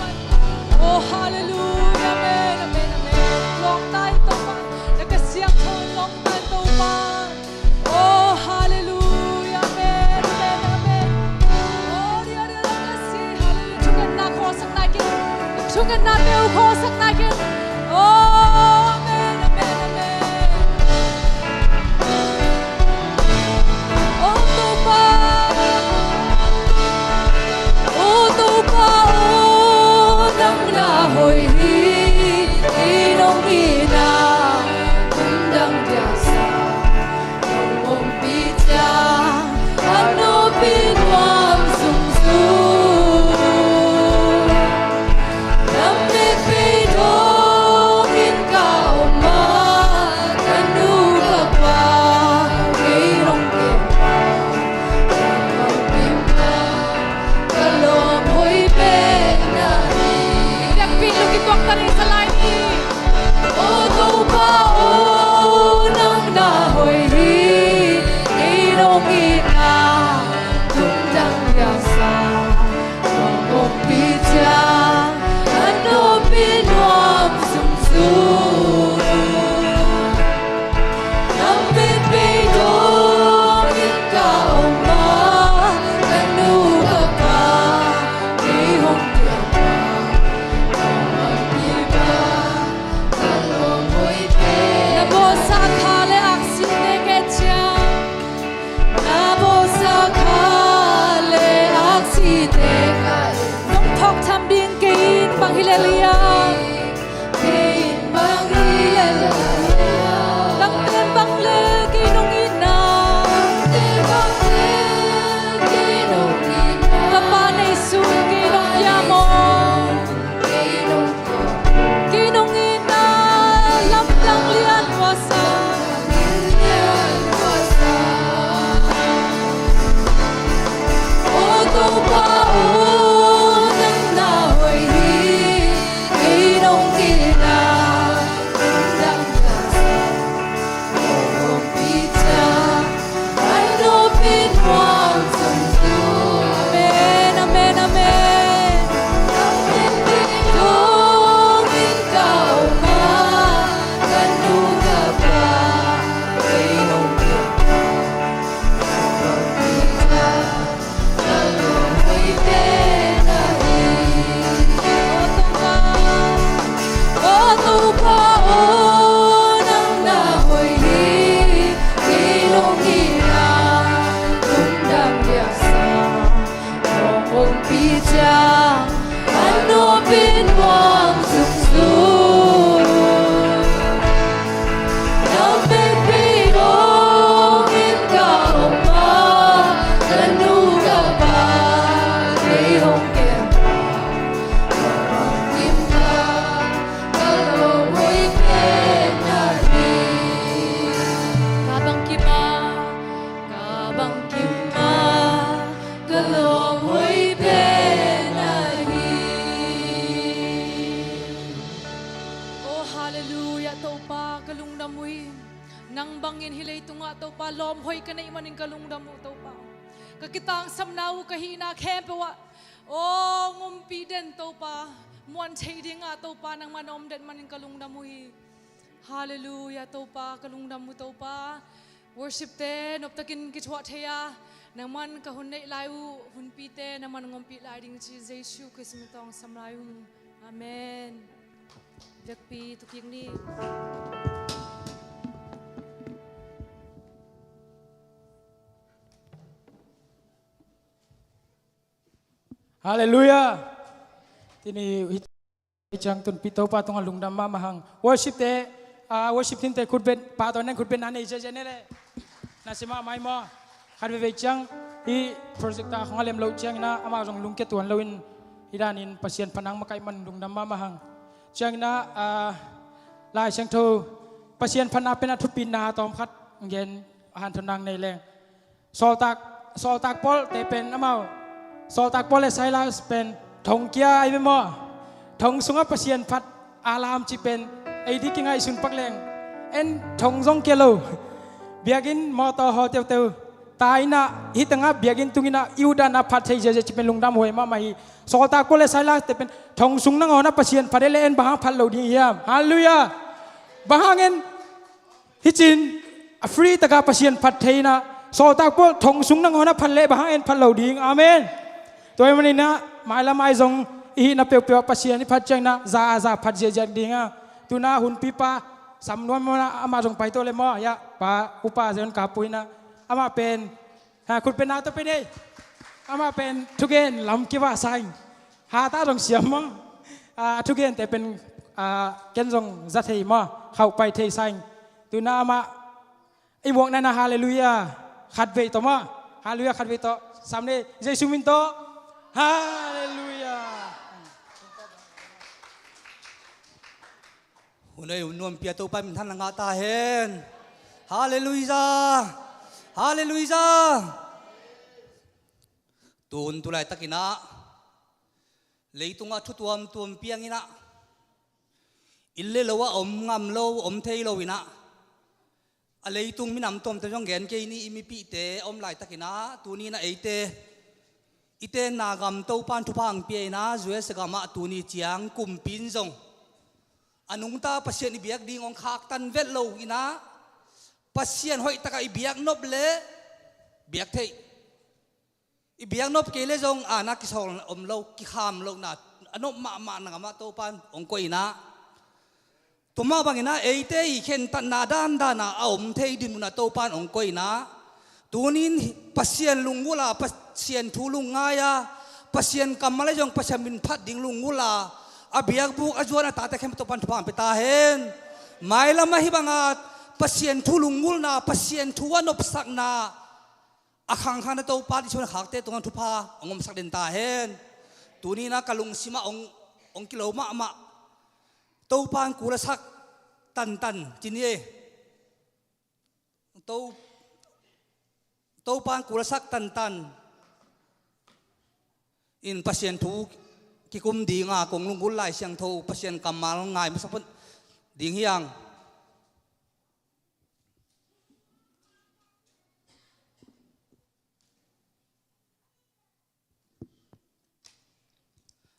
bangin hih leitungah Topa lawm hoih ka neih manin ka lungdam uh Topa. Ka kitangsamna uh ka hihna khempeuh ah aw, ngumpi den Topa, muan theih dingah Topa nangman om den manin ka lungdam uh hi. Halleluiah Topa, ka lungdam uh Topa. Worship te noptakin kithuah thei a, nangman ka hun neih lai uh hunpite nangman ngompih lai ding ci Jesu Khrist min tawng sam lai uh. Amen. Biakpi tukik ni. Halleluiah. Tuni hi ciang tunpi Topa tungah lungdam mahmah hang. Worship te, ah, worship team te khutbet, pa tawh neng khutbet na nei ziazia ne le. Na sim mahmah hi maw. Khat veivei ciang hih project ta khong a lem loh ciangin ah amah zong lungkia tuan loin hih danin Pasian phatna hong makaih man lungdam mahmah hang. Ciangin ah, ah, Lai Siangtho Pasian phatna pen a thupina tawm khat gen a hanthawn nang nei leng. Sawltak, sawltak Paul te pen amau, sawltak Paul le Silas pen thong kia ahi ve maw? Thong sungah Pasian phat a lam ci pen ei di kingaihsun pak leng en thong zong kia lo. Biakinn mawtaw haw teuteu ta inah hih tengah biakinn tung inah i utdan a phat thei ziazia ci pen lungdam huai mahmah hi. Sawltak Paul le Silas te pen thong sung nangawnah Pasian phat ei le en bang hang phat lo ding hiam? Halleluiah. Bang hang en Hih cin a free taka Pasian phat thei inah sawltak Paul thong sung nangawnah phat leh bang hang en phat lo ding. Amen. Tua ahih maninah mailam ai zong i hihna peuhpeuh ah Pasian i phat cianginah za a za phat ziahziah dingah. Tuna hunpipa sam nuam maw, amah zong paito le maw, ya pa upa Zion Kapu inah amah pen Ha, khutbetna tawh pen ei. Amah pen thugen lam kivah sa ing. Hata zong siam maw. A thugente pen, a, ken zong za thei maw, khauh pai thei sa ing. Tuna amah i muakna inah halleluiah khatvei tawh maw. Halleluiah khatvei tawh sam ni, Jesu min tawh. Halleluiah. Hun ei hun nuam pia Topa min than a ngah ta hen. Halleluiah. Halleluiah. Tun tu laitakinah leitungah thu tuamtuam pianginah inn le lo ah om ngam lo, om thei lo inah a leitung minam tuamtuam zong gen kei ni, i mipihte a om laitakinah tuni inah eite i tenna gam Topan thupha hong pia inah U S A gamah tuni ciang kumpi in zong a nungta Pasian i biak ding hong khaktan vet lo inah Pasian hoihtakah i biak nop le biak theih, i biak nop kei le zong ana kisawl om lo, kikham lohna a nop mahmah na gamah Topan hong koih inah tua mah banginah eite i khentatna dandana a om thei dinmunah Topan hong koih inah tunin Pasian lunggulh a, Pasian thu lungngai a, Pasian kammal ahi zong Pasian min phat ding lunggulh a, a biakbuk a zuan a tate khempeuh Topan thupha hong pia ta hen. Mailam ahi banga Pasian thu lunggulhna, Pasian thu a nopsakna a khangkhangna Topa Jesu na khakte tungah thupha hong omsak den ta hen. Tuni inah ka lungsimah hong, hong kilo mahmah Topa hong kulasak tantan ci ni e. To, Topa hong kulasak tantan in Pasian thu kikum dinga kong lunggulh Lai Siangtho Pasian kammal ngai masak phot ding hiang.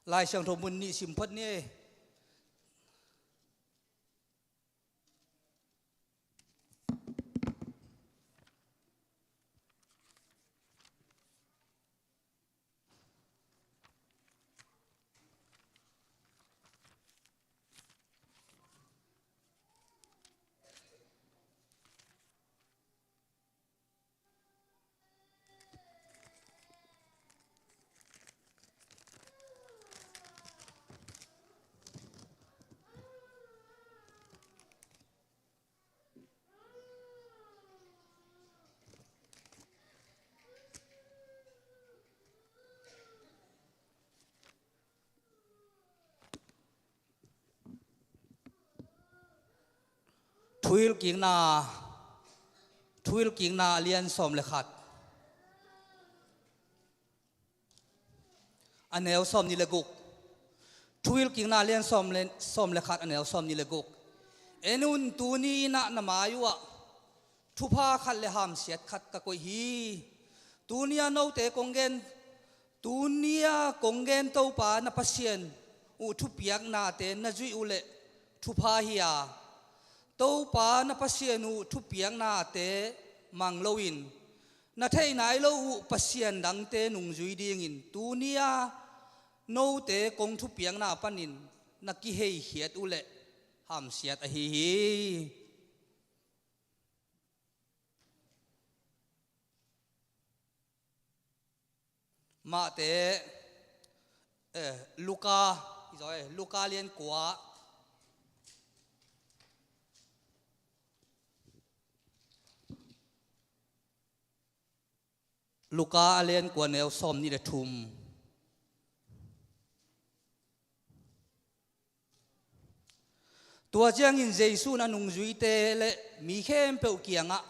Lai Siangtho mun nih sim phot ni. Thuhilhkikna, Thuhilhkikna a lian sawm le khat, a neu sawm nih le guk. Thuhilhkikna a lian sawm le, sawm le khat, a neu sawm nih le guk. En un, tuni inah na mai uhah Thupha khat le hamsiat khat ka koih hi. Tunia note kong gen, tunia kong gen Topa na Pasian uh thupiaknate na zuih uh leh thupha hi a, Topa na Pasian uh thupiaknate mang loin na theih nai lo uh pasian dangte nungzui dingin tunia note kong thupiakna panin na kiheikhiat uh leh hamsiat ahi hi. Mahte, eh, Luka, i zaw, eh, Luka lian kua, Luka a lian kua neu sawm nih le thum. Tua ciangin Jesuh in a nungzuite le mi khempeuh kiangah,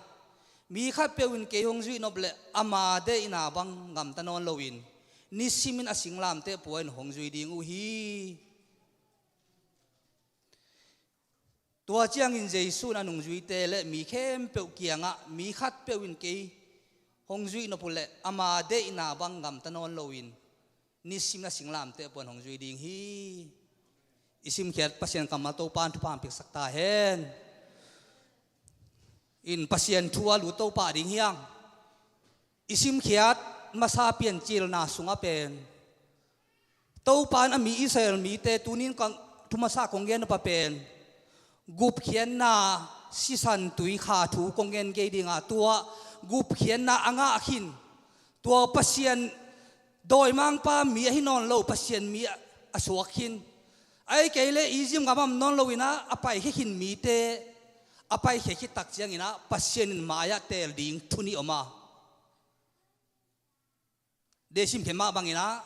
mi khatpeuh in kei hong zuih nop leh ama deihna bang gamta nawn loin nisimin a singlamteh pua in hong zui ding uh hi. Tua ciangin Jesuh in a nungzuite le mi khempeuh kiangah, mi khatpeuh in kei hong zuih nop uh leh ama deihna bang gamta nawn loin nisimin a singlamteh pua in hong zui ding hi. I simkhiat Pasian kammal Topa in thupha hong piaksak ta hen. In Pasian thu a lut Topa ding hiang. I simkhiat masa Piancilna sungah pen Topa in a mi Israel mite tunin kong thu masa kong gen nop a pen gupkhiatna sisan tui kha thu kong gen kei ding a, tua gupkhiatna a ngah khin, tua Pasian dawimangpa mi ahi nawn lo, Pasian mi a, a suak khin, ahih kei leh Egypt gam ah om nawn loin ah a paikhia khin mite a paikhia khit tak ciangin ah Pasian in mai-ah teel ding thu nih om a. Dei simkhiat mah bangin ah,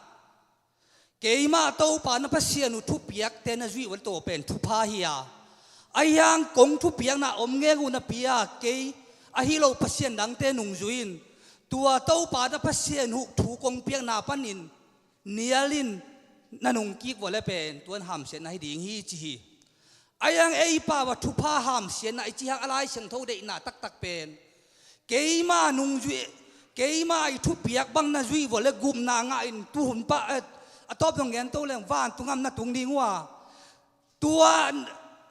keimah Topa na Pasian uh thupiakte na zuih uh leh tua pen thupha hi a, ahi hang kong thupiakna om ngeng uh napi-a kei ahi lo pasian dangte nungzui in, tua Topa na Pasian uh thu kong piakna panin nial in na nungkik uh leh pen tua in hamsiatna hi ding hi ci hi. Ahi hang ei pau ah thupha hamsiatna i cih hang a Lai Siangtho deihna taktak pen keima nungzui, keima i thupiak bang na zuih uh leh gupna ngah in tuhun pa, eh, a tawp dong gen to leng vantung gam na tung ding uh a, tua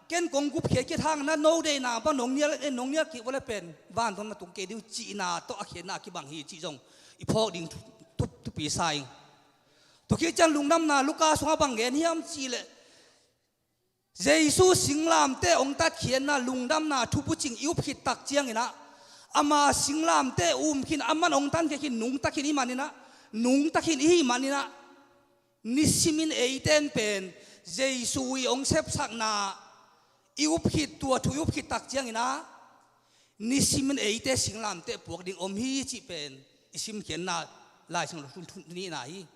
ken kong gupkhiat khit hang na no deihna bang nong nial, eh, nong nial kik uh leh pen vantung na tung kei ding uh cihna tawh a khiatna kibang hi cih zong i phawk ding thu, thu, thupi sa ing. Tua khit ciang lungdamna Luka sungah bang gen hiam cih leh, Jesuh singlamteh hong tatkhiatna lungdamna thubucing i up khit tak ciangin ah, ama singlamteh um khin, aman hong tankhia khin, nungta khin i hih manin ah, nungta khin i hih manin ah, nisimin eite in pen Jesuh i hong sepsakna i up khit, tua thu i up khit tak ciangin ah, nisimin eite singlamteh puak ding om hi cih pen i simkhiatna Lai Siangtho thu, thu nihna hi.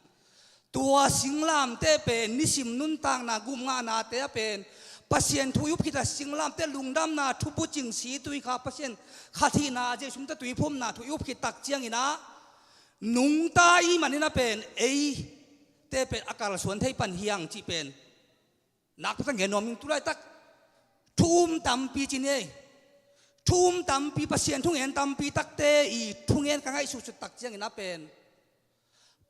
Tua singlamteh pen nisim nuntakna gupngahnate ah pen Pasian thu i up khit a, singlamteh lungdamna thubucing situikha Pasian khat hihna, Jesuh min tawh tuiphumna thu i up khit tak ciangin ah, nungta i hih manin ah pen eite pen a kalsuan thei pan hi hang cih pen nakpi tak gen nuam ing. Tulaitak thu um tampi ci ni ei. Thu um tampi, Pasian thungen tampi takte i thungen ka ngaihsutsut tak ciangin ah pen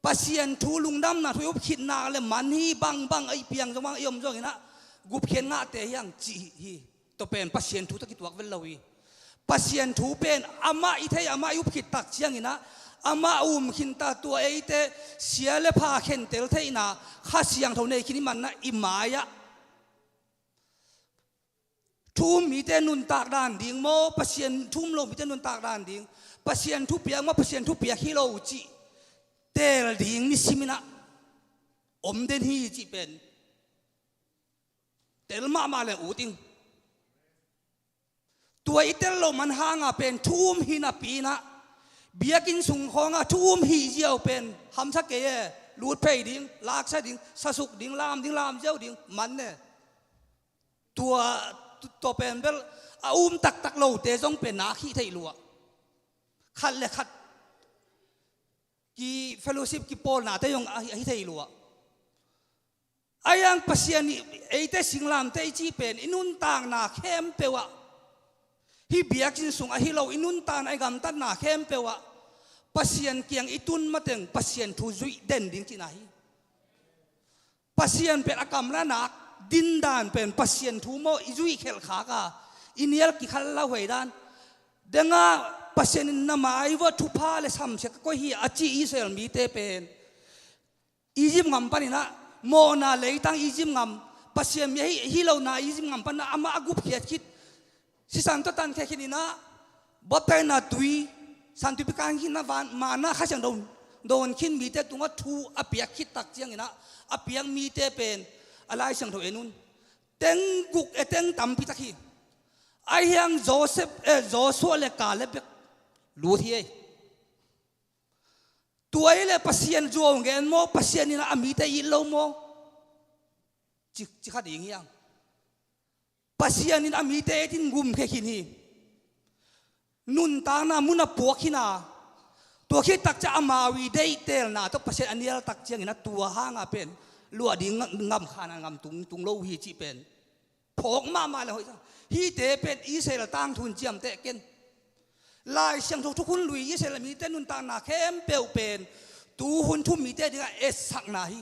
Pasian thu lungdamna thu i up khitna le man hi, bangbang a i piang zong, bang a i om zongin ah gupkhiat ngahte hi hang cih hi. Tua pen Pasian thu tawh kituak vel lo hi. Pasian thu pen amah i thei, amah i up khit tak ciangin ah, amah um khin ta, tua eite sia le pha khentel theihna Kha Siangtho nei khin i hih manin ah i mai-ah thu um mite nuntak dan ding maw, Pasian thu um lo mite nuntak dan ding, Pasian thupiak maw, Pasian thupiak hi lo cih teel ding nisimin ah om den hi cih pen tel mahmah leng ut ing. Tua i tel loh man hangah pen thu um hi napi-in ah, biakinn sung khawngah thu um hih ziau pen hamsa kei e, lut phei ding, laksa ding, sasuk ding, lam ding, lam ziau ding, man e. Tua, tua pen bel a um taktak lote zong pen nak hih theih lua. Khat le khat ki fellowship kipawlnate zong a hi, a hi thei lua. Ahi hang Pasian i eite singlamteh i cih pen i nuntakna khempeuh ah Hih biakinn sungah hi lo, i nuntakna, i gamtatna khempeuh ah Pasian kiang i tun mateng Pasian thu zuih den ding cihna hi. Pasian pen a kam le a nak dindan pen Pasian thu maw i zuih khelh khak a, i nial kikhal lo huai dan. Dengah Pasian in na mai uah thupha le samsia ka koih hi a ci Israel mite pen Egypt ngam panin ah, mawhna leitang Egypt ngam, Pasian mi ahi, hi lona Egypt ngam panin ah amah a gupkhiat khit, sisan tawh tankhia khit in ah, baptaina tui, San Tui pi kan khit in ah, van, manna, Kha Siangtho dawn khit mite tungah thu a piak khit tak ciangin ah, a piak mite pen a Lai Siangtho en un, teng guk, e, teng tampi tak hi. Ahi hang Joseph, eh, Joshua le Kaleb bek lut hi ei. Tua hi leh Pasian zuau ngen maw, Pasian in a mite it lo maw? Ci, ci kha ding hi hang. Pasian in a mite it in gumkhia khin hi. Nuntakna mun a puak khin a, tua khit tak ciang amau i deihtelna tawh Pasian a nial tak ciangin a tua hanga pen luah ding ngam, ngam khan a ngam tung, tung lo hi cih pen phawk mahmah le hoih sa. Hihte pen Israel tangthu in ciamteh ken. Lai Siangtho thukhun lui Israel mite nuntakna khempeuh pen tuhun thu-um mite dingah etsakna hi.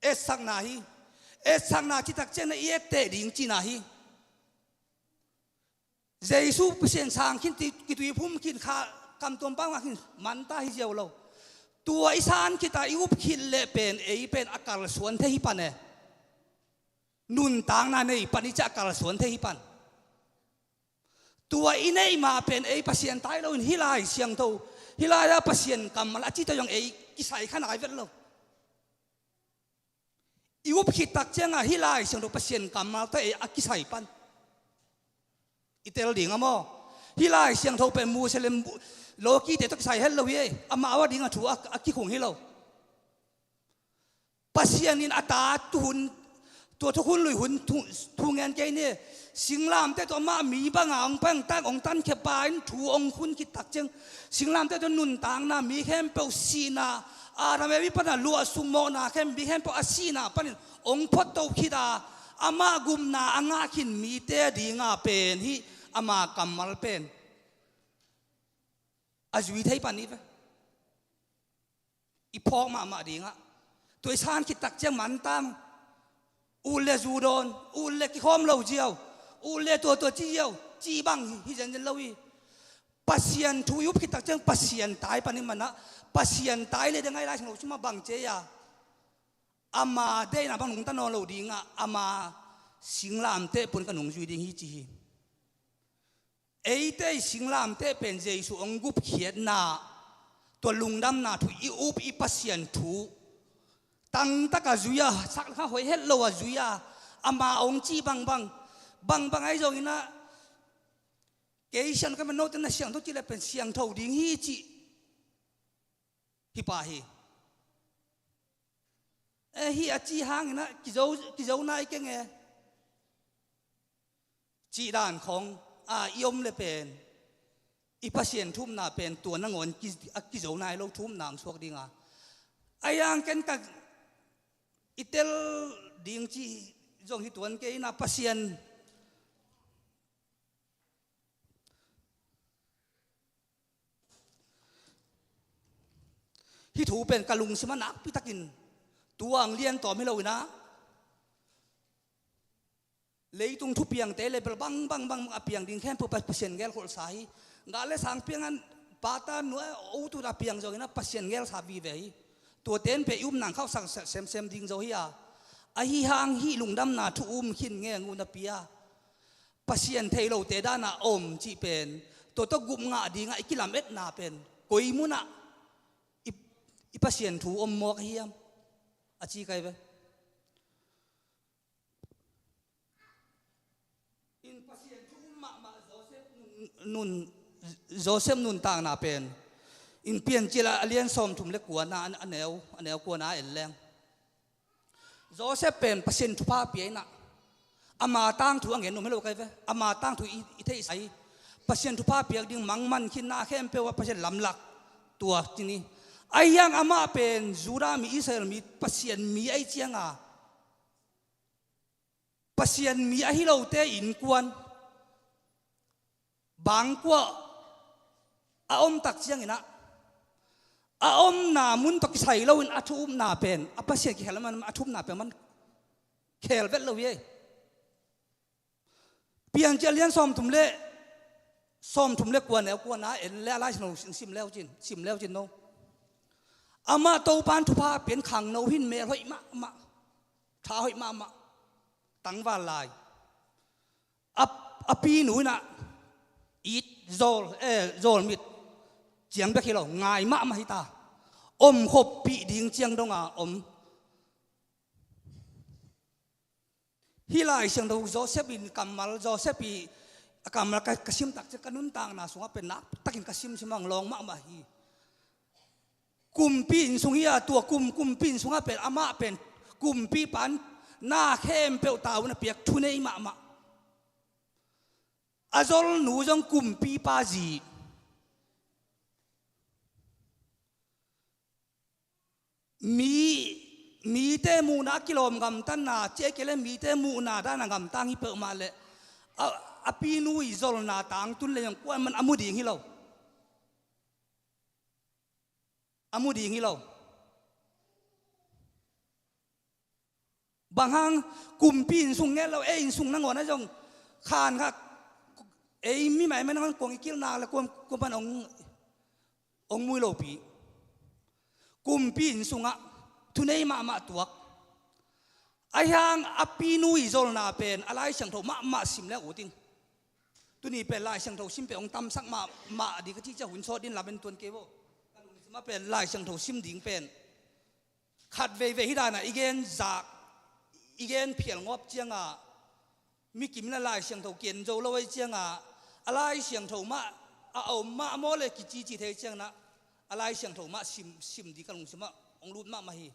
Etsakna hi. Etsakna citak ciangin i etteh ding cihna hi. Jesu Pasian sang khin, ti, kituiphum khin, kha, kamtuam pau ngah khin, manta hi ziau lo. Tua i san khit a i up khit leh pen ei pen a kalsuan thei hi pan e. Nuntakna nei pan i ciah a kalsuan thei hi pan. Tua i neih mah pen ei Pasian tai loin hih Lai Siangtho, hih lai-ah Pasian kammal a cih tawh zong ei kisai kha nai vet lo. I up khit tak ciangah hih Lai Siangtho Pasian kammal tawh ei a kisai pan. I tel ding a maw? Hih Lai Siangtho pen Mose le lawkite tawh kisai het lo hi ei. Amau a dingah thu a, a kikhung hi lo. Pasian in a ta tuhun, tua thukhun lui hun thu, thu ngen kei ni. Singlamteh tawh amah mi banga hong pang tak, hong tankhia pa in thu hong khun khit tak ciang, singlamteh tawh nuntakna mi khempeuh sihna, Adam Evi pana luahsuk mawhna khem mi khempeuh a sihna panin hong photto khit a, amah gupna a ngah khin mite dinga pen hih ama kammal pen a zui thei pan hi ve. I phawk mahmah dingah. Tua i san khit tak ciang manta, ut le zu dawn, ut le kikhawm lo ziau, ut le tuatua ci ziau, cih bang hi, hi zenzen lo hi. Pasian thu i up khit tak ciang Pasian tai pan hi manah, Pasian tai le deng ai lai sing lo cimah bang cia. Ama deihna bang nungta nawn lo dingah, ama singlamteh pun ka nungzui ding hi ci hi. Eite i singlamteh pen Jesu hong gupkhiatna, tua lungdamna thu i up i Pasian thu tangtaka zui-a, sak kha hoih het lo a zui-a, ama hong cih bangbang, bangbang ahi zonginah, kei siang ka man note na siangtho cih le pen siangtho ding hi cih hi pah hi. E, hih a cih hanginah kizo, kizo nai keng e. Cih dan khong a i om le pen i Pasian thu-umna pen tua nangawn ki, a kizo nai lo thu-umna ang suak dinga. A yang ken ka i tel ding cih zong hi tuan kei inah Pasian hih thu pen ka lungsim a nakpi takin tua ang lian tawm hi lo inah leitung thupiangte le bel bang, bang, bang a piang ding khempeuh Pasian gelkholhsa hi. Gah le sang piangan pata nuai otu a piang zonginah Pasian gelsa vive hi. Tuate in pen i upna ang khauhsak semsem ding zo hi a. Ahi hang hih lungdamna thu um khin ngengun a pia Pasian thei lote dana om cih pen, tua tawh gup ngah dingah i kilametna pen koi munah i, i Pasian thu om mawk ahi hiam? A ci kai ve. In Pasian thu um mahmah Joseph nun, nun, Joseph nuntakna pen in Piancil a lian sawmthum le kuana a neu, a neu kuana en leng. Joseph pen Pasian thupha pia inah ama tangthu a ngen nuam hi lo kai ve. Ama tangthu i, i theihsa hi. Pasian thupha piak ding mangman khinna khempeuh ah Pasian lamlak tua cini. Ahi hang amah pen Judah mi, Israel mi, Pasian mi ahi cianga Pasian mi ahi lote innkuan, bangkua a om tak ciangin ah, a omna mun tawh kisai loin a thu upna pen, a Pasian kikhel man a thu upna pen man khel vet lo hi ei. Piancil lian sawmthum le, sawmthum le kua neu kua na en le a Lai Siangtho sim leu cin, sim leu cin no. Amah Topan thupha pian khangno hin mel hoih mahmah, tha hoih mahmah, tangval lai. A, a pinu in ah it zawl, eh, zawlmit ciang bek hi lo, ngai mahmah hi ta. Om khoppih ding ciang donga om. Hih Lai Siangtho Joseph in kammal, Joseph i a kammal ka, ka sim tak ciang ka nuntakna sungah pen nak takin ka simsim ang lawng mahmah hi. Kumpi inn sung hi a, tua kum, kumpi inn sungah pen amah pen kumpipa in na khempeuh tavuan a piak thunei mahmah. A zolnu zong kumpipa zi. Mi, mite muhna a kilawm gamtatna, ci a kei le mite muhna dan a gamtang hi peuhmah leh a, a pinu i zolna tangtun le zong kuaman a mu ding hi lo. A mu ding hi lo. Bang hang kumpi inn sung nget lo, ei inn sung nangawn a zong khan kha, ei mi maimai nangawn kuang i kilhnak le kuam, kuam pan ong, ong mui lopi. Kumpi inn sungah thunei mahmah tuak. Ahi hang a pinu i zolna pen a Lai Siangtho mahmah sim le ut ing. Tuni pen Lai Siangtho sim pen ong tamsak mahmah ding ka cih ciang hun sawt din lamen tuan kei vo. Ka lungsim ah pen Lai Siangtho sim ding pen khat veivei hi dana i gen zak, i gen phial ngawp cianga, mi kim in a Lai Siangtho kian zo lo ei cianga, a Lai Siangtho mah a om mah maw le kicici thei ciangna, a Lai Siangtho mah sim, sim ding ka lungsim ah ong lut mahmah hi.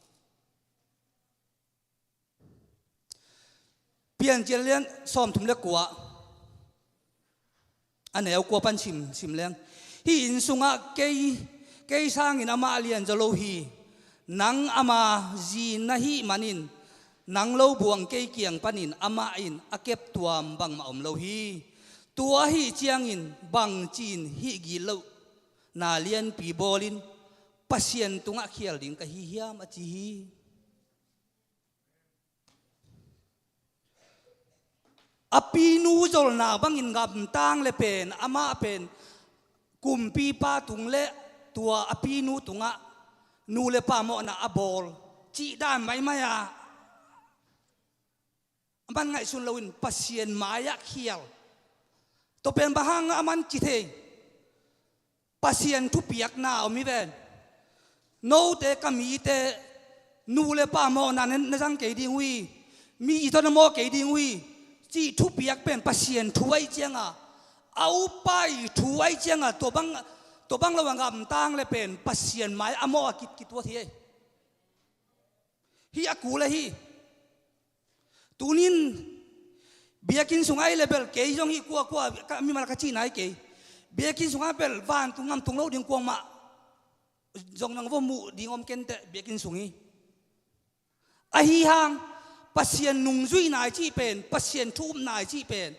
Piancil lian sawmthum le kua, a neu kua pan sim, sim leng. Hih inn sungah kei, kei sangin amah lian zaw lo hi. Nang ama zi na hih manin, nang lo buang kei kiang panin amah in a keptuam bangmah om lo hi. Tua ahih ciangin bangci-in hih gitlohna lianpi bawlin Pasian tungah khial ding ka hi hiam, a ci hi. A pinu zolna bangin gamtang le pen, amah pen kumpipa tung le tua a pinu tungah nu le pa mawhna a bawl cih dan maimai a, a man ngaihsun loin Pasian mai-ah khial. Tua pen bang hang a man ci thei. Pasian thupiakna om hi ven. Note ka mite nu le pa mawhna na, na zang kei ding uh hi. Mi i tawh na mawh kei ding uh hi, cih thupiak pen Pasian thu ahih cianga, a upa i thu ahih cianga, tua bang, tua bang lo a gamtang le pen Pasian mai a mawh a kit, kituat hi ei. Hih a kul ahi. Tunin biakinn sung ahi le bel kei zong hih kuakua ka mimal ka cihna hi kei. Biakinn sungah bel vantung ngamtung lo ding kuamah zong nang va muh ding om kenteh biakinn sung hi. Ahi hang Pasian nungzuihna i cih pen, Pasian thu upna i cih pen,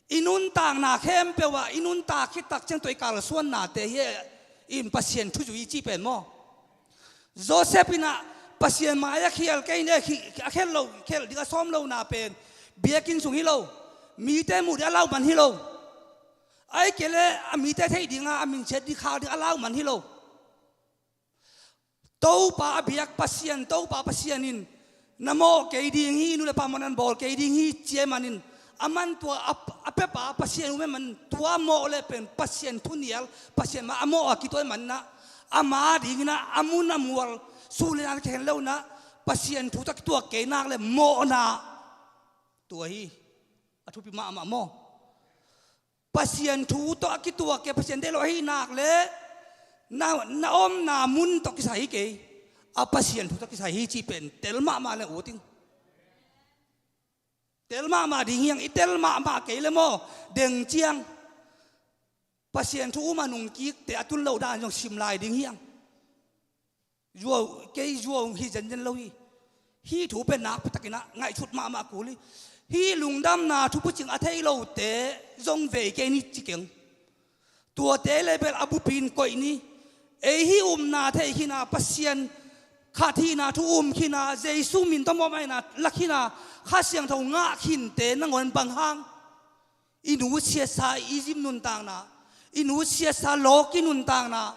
i nuntakna khempeuh ah i nuntak khit tak ciang tua i kalsuannate hi in Pasian thu zui i cih pen maw? Joseph in ah Pasian mai-ah khial kei in, eh, khi-, a khial lo, khial ding a sawm lona pen biakinn sung hi lo, mite muh ding a lau man hi lo. Ahih kei leh a mite theih dinga a min siat ding khak ding a lau man hi lo. Topa a biak Pasian, Topa Pasian in na mawh kei ding hi, nu le pa mawhna na bawl kei ding hi, ci ahih manin, a man tua a, a piapa Pasian um ahih manin, tua mawh le pen Pasian thu nial, Pasian mai a mawh a kituak ahih manin ah, ama dingin ah a mun a mual, sum le nai khen lo in ah, Pasian thu tawh kituak kei nak le mawhna. Tua hi a thupi mahmah maw? Pasian thu tawh a kituak kei, Pasian deih lo ahi nak le na, na omna mun tawh kisai hi kei, a Pasian thu tawh kisai hi cih pen tel mahmah le ut ing. Tel mahmah ding hi hang, i tel mahmah kei le maw, deng ciang Pasian thu um a nungkikte a tun lo dan zong sim lai ding hi hang. Zuau, kei zuau hi zenzen lo hi. Hih thu pen nakpi takin ah ngaihsut mahmah kul hi. Hih lungdamna thu phucing a thei lote zong vei kei ni ci keng. Tuate le bel a bupi in koih ni. Ei hih upna thei khin a, Pasian khat hihna thu um khin a, Jesu min tawh mawhmaina la khin a, Kha Siangtho ngah khinte nangawn bang hang? I nusiatsa Egypt nuntakna, i nusiatsa lawki nuntakna,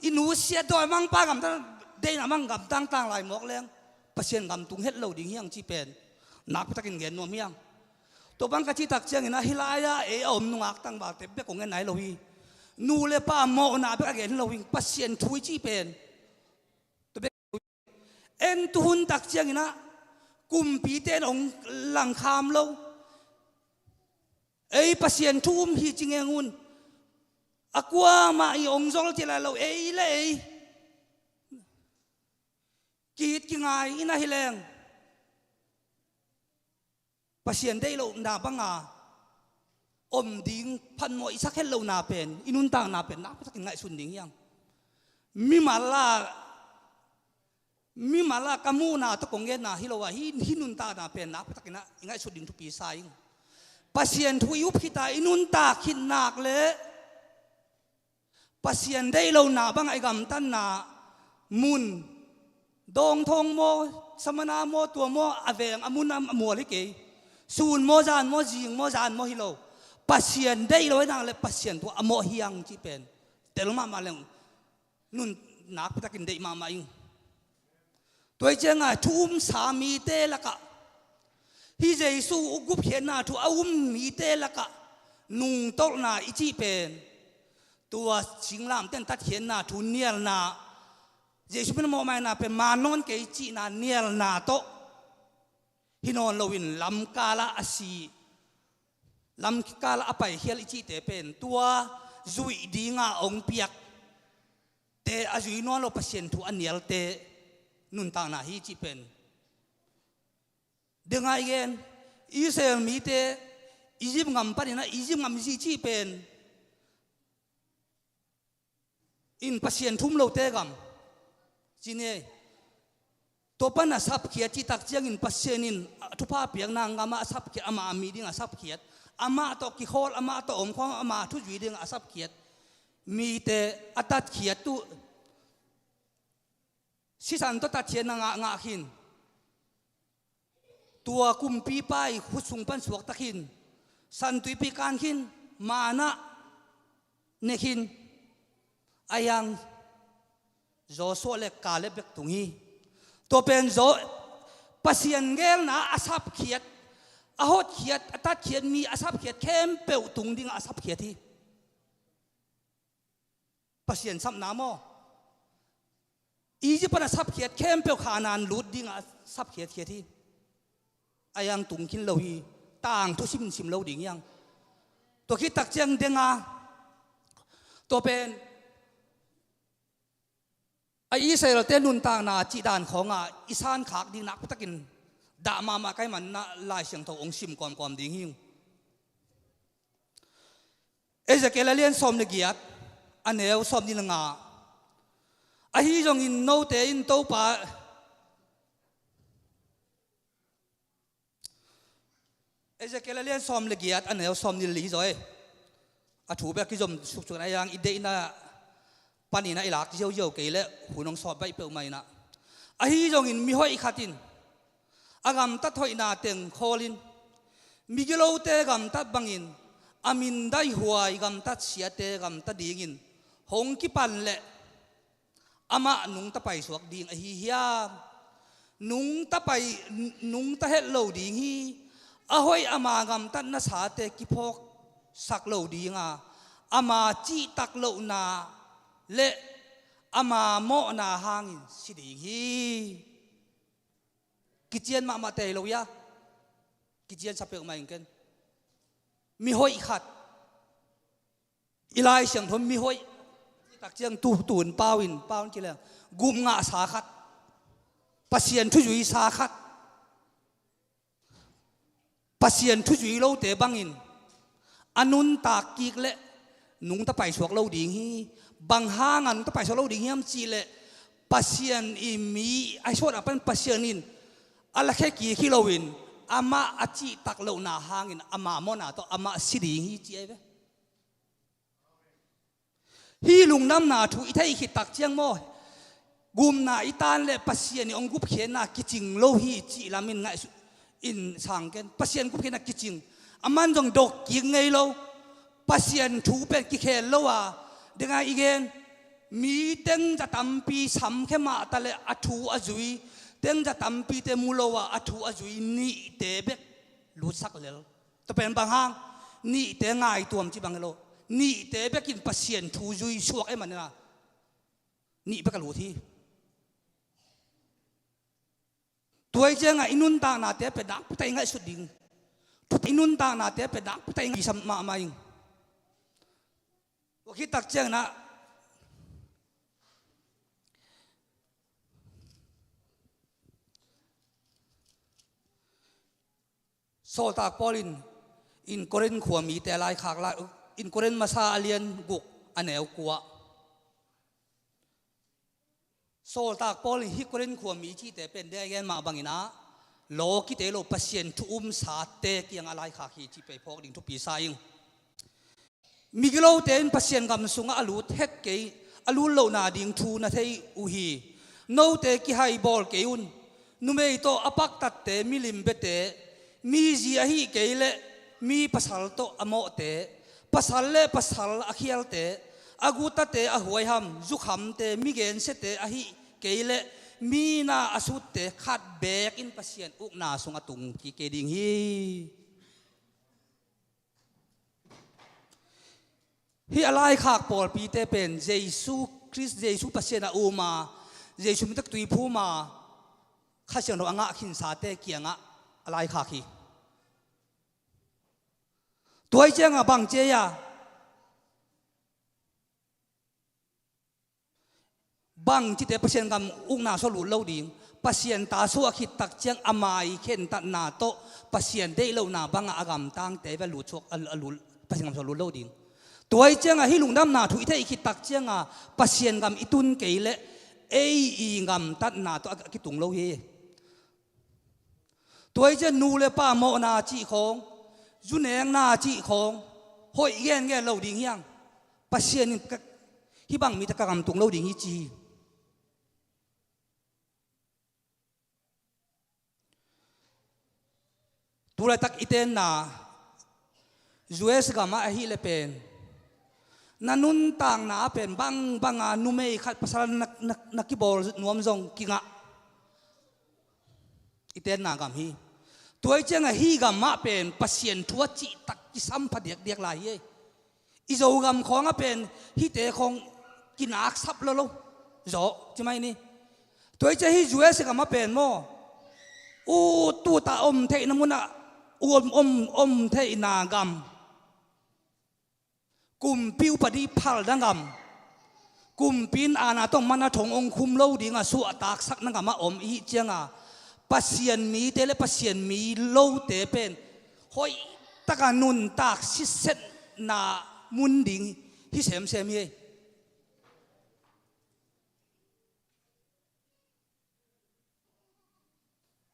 i nusiat dawimangpa gamtang, deihna mang gamtang tang lai mawk leng Pasian gam tung het lo ding hi hang cih pen nakpi takin gen nuam hi hang. Tua bang ka cih tak ciangin ah hih lai-ah ei a om nungak tangvalte bek kong gen nai lo hi. Nu le pa mawhna bek a gen lo hi, Pasian thu i cih pen. Tua bek en tu hun tak ciangin ah kumpite in hong langkham lo. Ei Pasian thu um hi ci ngeng un. A kuamah i hong zol ci lai lo, ei le ei kihit kingai in ahi leng Pasian deih lohna banga om ding phatmawh i sak het lohna pen, i nuntakna pen nakpi takin ngaihsun ding hi hang. Mimal a, mimal a ka muhna tawh kong genna hi lo a, hih, hih nuntakna pen nakpi takin ah i ngaihsut ding thupi sa ing. Pasian thu i up khit a i nuntak khit nak leh Pasian deih lohna bangah i gamtatna mun, Dawngthawng maw, Samana maw, tua maw, a veng a mun a mual hi kei. Sun maw, zan maw, zing maw, zan maw hi lo. Pasian deih lo hi nak leh Pasian thu a mawh hi hang cih pen tel mahmah leng nun nakpi takin deih mahmah ing. Tua hi cianga thu umsa mite lakah, hih Jesu gupkhiatna thu a um mite lakah nungtolhna i cih pen, tua singlamteh in tatkhiatna thu nialna, Jesu min a mawhmaina pen maan nawn kei cihna nialna tawh hi nawn loin lamkalah a si, lamkalah a paikhial i cihte pen tua zuih dinga hong piak te, a zui nawn lo Pasian thu a nialte nuntakna hi cih pen. Dengai gen, Israel mite Egypt gam panin ah Egypt gam i cih pen in Pasian thu um lote gam ci ni ei. Tua pan a sapkhiat cih tak ciangin Pasian in a thupha piakna gamah a sapkhiat, amah a mi dingah a sapkhiat, amah tawh kikhawl, amah tawh omkhawm, amah thuzui dingah a sapkhiat mite a tatkhiat uh, sisan tawh tatkhiatna ngah, ngah khin. Tua kumpipa i khut sung pan suakta khin, San Tuipi kan khin, manna ne khin. A hiang Joshua le Kaleb bek tung hi. Tua pen Zo-, Pasian geelna a sapkhiat, a hotkhiat, a tatkhiat mi a sapkhiat khempeuh tung dingah a sapkhiat hi. Pasian sapna maw? Egypt pan a sapkhiat khempeuh Khanaan lut dingah a sapkhiatkhiat hi. A hiang tung khin lo hi. Tangthu simsim lo ding hi hang. Tua khit tak ciang denga, tua pen a Israelte nuntakna cih dan khawngah i sankhak ding nakpi takin dah mahmah ka hih manin ah Lai Siangtho hong sim kawmkawm ding hi ung. Ezekiel a lian sawm le giat, a neu sawmnih le nga. Ahi zongin note in Topa, Ezekiel a lian sawm le giat, a neu sawmnih le li zaw e. A thu bek kizom suksukin a hiang i deihna panin ah i lak ziauziau kei leh hun hong sawt baih peuhmah in ah. Ahi zongin mihoih khat in a gamtat hoihna teng khawlin, migilote gamtat bangin a mindaih huai gamtat siate gamta dingin hong kipan leh amah nungta paisuak ding ahi hiam? Nungta pai, nungta het lo ding hi. A hoih ama gamtatna sate kiphawksak lo dinga, ama cihtak lohna le ama mawhna hangin si ding hi. Kician mahmah tei lo ia, kician sa peuhmah in ken. Mihoih khat, i Lai Siangtho mihoih tak ciang tu, tun pau in, pau in kileng, gupngah sa khat, Pasian thuzui sa khat, Pasian thuzui lote bangin a nuntak kik leh nungta paisuak lo ding hi. Bang hanga nungta paisuak lo ding hiam cih leh Pasian i mi a suahna pan Pasian in a lakhia kik hi loin amah a cihtak lohna hangin ama mawhna tawh amah si ding hi ci ahi ve. Hih lungdamna thu i theih khit tak ciang maw, gupna i tan le Pasian i hong gupkhiatna kicing lo hi cih lam in ngaihsut in sang ken. Pasian gupkhiatna kicing. Aman zong dok kik ngei lo. Pasian thu pen kikhel lo a, deng a i gen, mi tengza tampi samkhia mah ta le a thu a zui, tengza tampite mu lo a a thu a zui nihte bek lutsak lel. Tua pen bang hang, nihte ngaituam ci bang hi lo. Nihte bekin Pasian thu zui suak e manina, nih bek a lut hi. Tua i ciangah i nuntaknate pen nakpi tak i ngaihsut ding. Tua i nuntaknate pen nakpi tak i ngaihsam mahmah ing. Tua khit tak ciangin ah Sawltak Paul in, in Korin khua mite a laikhak lai, in Korin masa a lian guk a neu kua. Sawltak Paul in hih Korin khua mi cihte pen dei a gen mah bangin ah, law kite lo Pasian thu umsate kiang a laikhak hi cih pen phawk ding thupi sa ing. Migilote in Pasian gam sungah a lut het kei, a lut lohna ding thu na thei uh hi. Note kihai bawl kei un. Numei tawh a paktatte, milim biate, mi zi ahih kei leh mi pasal tawh a mawhte, pasal le pasal a khialte, a gutate, a huaiham, zukhamte, mi gensiate ahih kei leh mi na a sutte khat beek in Pasian ukna sung a tung kik kei ding hi. Hih a laikhak pawlpite pen Jesu Khrist, Jesu Pasian a um a, Jesu min tawh kituiphum a, Kha Siangtho a ngah khinsate kiangah a laikhak hi. Tua i ciangah bang ci a, bang cite Pasian gam ukna sung a lut lo ding. Pasian ta suah khit tak ciang a mai khentatna tawh Pasian deih lohna bangah a gamtangte ve lut suak, a, a lut, Pasian gam sung a lut lo ding. Tua i ciangah hih lungdamna thu i theih khit tak ciangah Pasian gam i tun kei leh ei i gamtatna tawh a kitung lo hi. Tua i ciang nu le pa mawhna cih khawng, zu nekna cih khawng hoih gengen lo ding hiang. Pasian in ka, hih bang mite ka gam tung lo ding hi ci hi. Tulaitak i tenna U S gamah ahih leh pen, na nuntakna ah pen bangbanga numei khat pasal na, na, na kibawl nuam zong kingah i tenna gam hi. Tua i ciangah hih gamah pen Pasian thu a cihtak kisam pha diakdiak lai hi. I Zogam khawngah pen hihte khawng kinaksap lo lo zaw ci mai ni. Tua i ciang hih U S gamah pen maw, ut ut a om theihna munah om, om, om theihna gam, kumpi upadi phalna gam, kumpi in aana tawh mana thong hong khum lo dingah suahtaksakna gamah om i hih ciangah Pasian mite le Pasian mi lote pen hoihtaka nuntak sisetna mun ding hi semsem hi.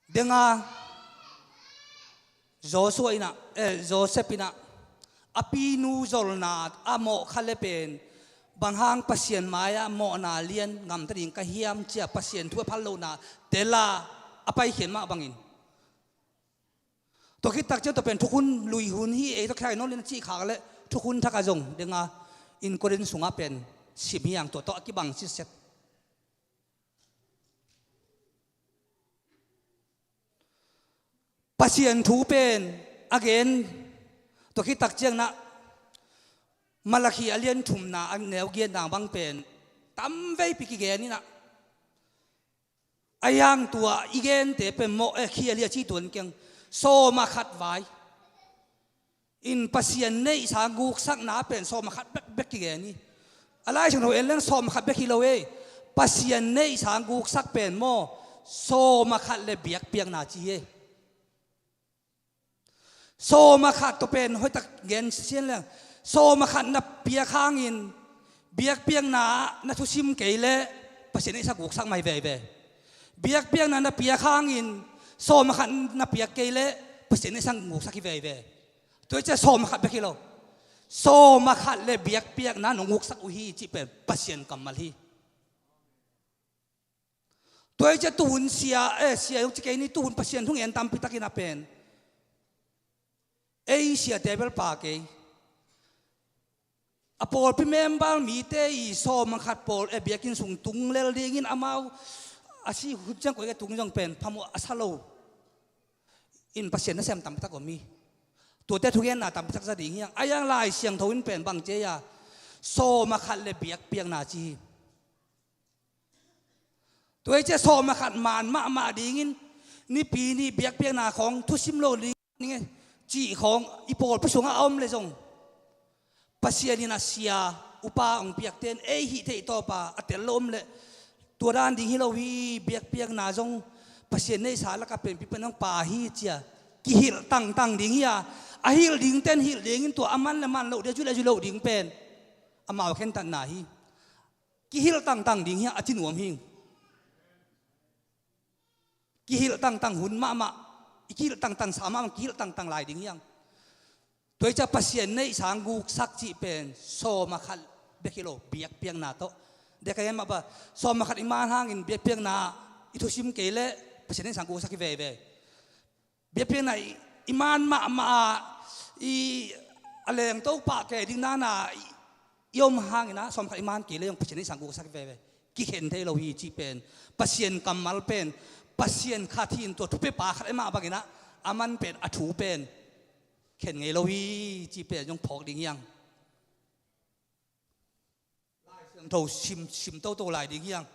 Denga Joshua inah, eh, Joseph inah a pinu zolna a mawh kha le pen bang hang Pasian mai-ah mawhna lian gamta ding ka hiam cia Pasian thu a phal lohna tela a paikhian mah bangin. Tua khit tak ciang tua pen thukhun lui hun hi, ei tawh khia i nawn lin a cih khak le thukhun thak a zong denga in Korin sungah pen sim hi ang tua tawh a kibang sitset. Pasian thu pen a gen tua khit tak ciang nah Malakhi a lian thumna a neu giatna bang pen tam veipi kigen inah. A hiang tua i gente pen mawh e khi a lia ci tuan keng sawma khat vai. In Pasian neihsa guksakna pen sawma khat bekbek kigen hi. A Lai Siangtho en leng sawma khat bek hi lo e. Pasian neihsa guksak pen maw sawma khat le biakpiakna ci hi. Sawma khat tua pen hoihtak gen sian leng sawma khat na piak hangin biakpiakna ah na thusim kei le Pasian neihsa guksak mai veve. Biakpiakna na piak hangin sawma khat na piak kei le Pasian neihsa guksak hi veve. Tua i cia sawma khat bek hi lo. Sawm a khat le biakpiakna nong uksak uh hi cih pen Pasian kammal hi. Tua hi ciah tuhun sia, eh, sia zong ci kei ni, tuhun Pasian thungen tampi takin a pen ei siate bel pha kei. A pawlpi member mite i sawm a khat pawl, eh, biakinn sung tung lel dingin amau a si hun ciang koi ka tung zong pen phamawh a sa lo in Pasian nasem tampi tak om hi. Tuate thugenna tampi tak za ding hiang. A yang Lai Siangtho in pen bang ci a, sawm a khat le biakpiakna ci hi. Tua hi ciah sawm a khat man mahmah dingin Nipi ni biakpiakna khawng thusim lo ding cih khawng i pawlpi sungah a om leh zong, Pasian in a sia upa hong piakte in ei hih theih tawpa a tel lo om leh, tua dan ding hi lo hi, biakpiakna zong Pasian neihsa lakah penpi pen hong pha hi ci a kihilh tangtang ding hi a, a hilh dingte in hilh dingin tua a man le man loh ding, a zui le zui loh ding pen amau khentatna hi. Kihilh tangtang ding hi a, a ci nuam hi. Kihilh tangtang hun mahmah, i kihilh tangtang sa mahmah, kihilh tangtang lai ding hiang. Tua hi ciah Pasian neihsa hong guksak cih pen sawm a khat bek hi lo, biakpiakna tawh. Dek a hi mah ba, sawm a khat i man hangin biakpiakna i thusim kei leh Pasian neihsa hong guksak hi veve. Biakpiakna i, i man mahmah a, i a lengto pah kei ding nana i, i om hangin a, sawm khat i man kei leh zong Pasian neihsa hong guksak veve. Kikhen thei lo hi cih pen Pasian kammal pen, Pasian khat hi in tua thupiapa khat i mah bangin a, a man pen, a thu pen khen ngei lo hi cih pen zong phawk ding hiang. Lai Siangtho sim, sim toto lai ding hiang.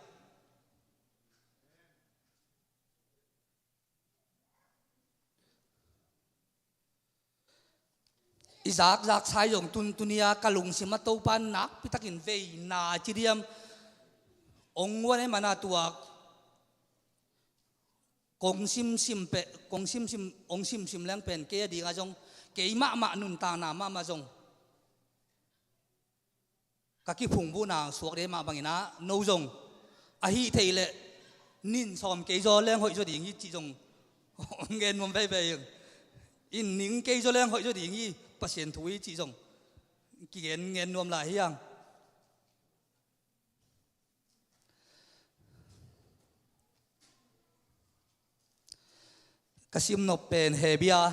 I zakzak sai zong tun, tuni a ka lungsim a Topa nakpi takin veina ci diam. Ong wan e mana tuak. Kong simsim pe, kong simsim, ong simsim leng pen kei a ding a zong, kei mahmah nuntakna mahmah zong ka kiphungbuhna suak dei mah bangin a, no zong a hih theih leh nin sawm kei zaw leng hoih zaw ding hi cih zong ngen nuam veivei ing. In ning kei zaw leng hoih zaw ding hi, Pasian thu hi cih zong kigen ngen nuam lai hiang. Ka sim nop pen Hebia.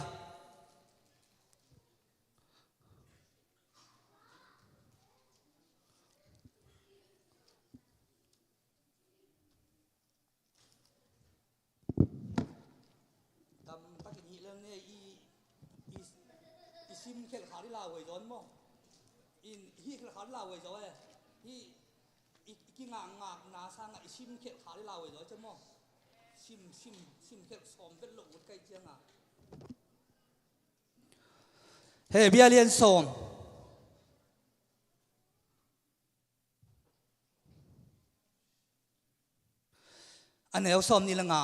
Tam takin hih lel ne i, i, i sim khelh kha di lauhuai zaw maw? In hih khelh kha di lauhuai zaw e. Hih i, i kingakngakna sangah i sim khelh kha di lauhuai zaw e maw? Sim, sim, sim khelh sawm vet loh ut kai ciangah. Hebia lian sawm. A neu sawm nih le nga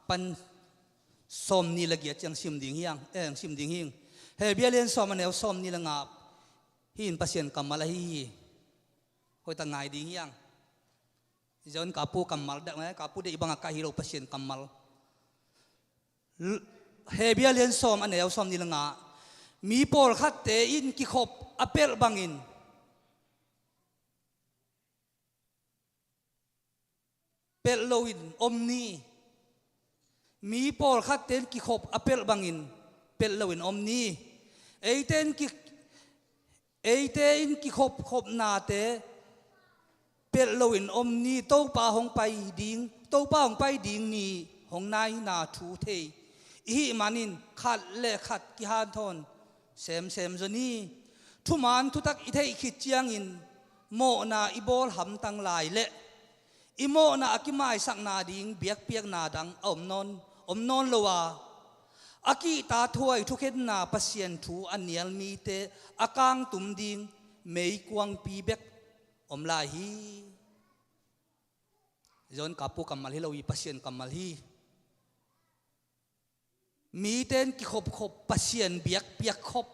pan sawm nih le giat ciang sim ding hiang, eh, sim ding hing. Hebia lian sawm a neu sawm nih le nga hi in Pasian kammal ahi hi. Hoihtak ngai ding hiang. Zion kapu kammal dak ngai, kapu deih bangah ka hi lo Pasian kammal. L-, Hebia lian sawm a neu sawm nih le nga. Mi pawlkhatte in kikhop a pelh bangin pelh loin om ni. Mi pawlkhatte in kikhop a pelh bangin pelh loin om ni. Eite in ki, eite in kikhopkhopnate pelh loin om ni. Topa hong pai ding, Topa hong pai ding ni hong naina thu thei i hih manin khat le khat kihanthawn semsem zaw ni. Thuman thutak i theih khit ciangin mawhna i bawl hamtang lai leh i mawhna a kimaisakna ding biakpiakna dang a om nawn, om nawn lo a, a kihta thuai thukhenna Pasian thu a nial mite a kangtum ding meikuangpi bek om lai hi. Zion kapu kammal hi lo hi, Pasian kammal hi. Mite in kikhopkhop, Pasian biakpiak khop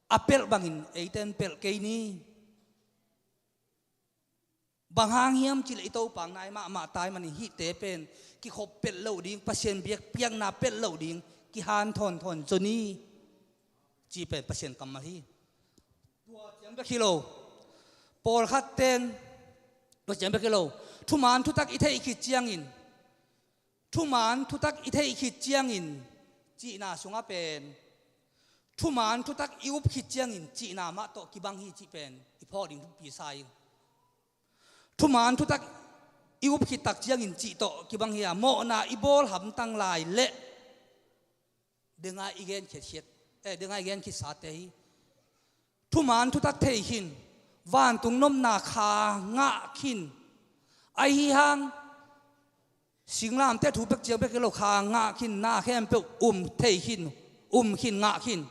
a pelh bangin eite in pelh kei ni. Bang hang hiam cih leh i Topa nai mahmah tai manin hihte pen kikhop pelh loh ding, Pasian biakpiakna pelh loh ding kihanthawn thawn zaw ni. Cih pen Pasian kammal hi. Tua ciang bek hi lo. Pawlkhat ten tua ciang bek hi lo. Thuman thutak i theih khit ciangin, thuman thutak i theih khit ciangin cihna sungah pen, thuman thutak i up khit ciangin cihna mah tawh kibang hi cih pen i phawk ding thupi sa ing. Thuman thutak i up khit tak ciangin cih tawh kibang hi a, mawhna i bawl hamtang lai leh denga i gen khiat khiat, eh, denga i gen khitsate hi. Thuman thutak thei khin, vantung nopna kha ngah khin, ahi hang singlamteh thu pek ciang bek hi lo, kha ngah khin, na khempeuh um thei khin, um khin, ngah khin.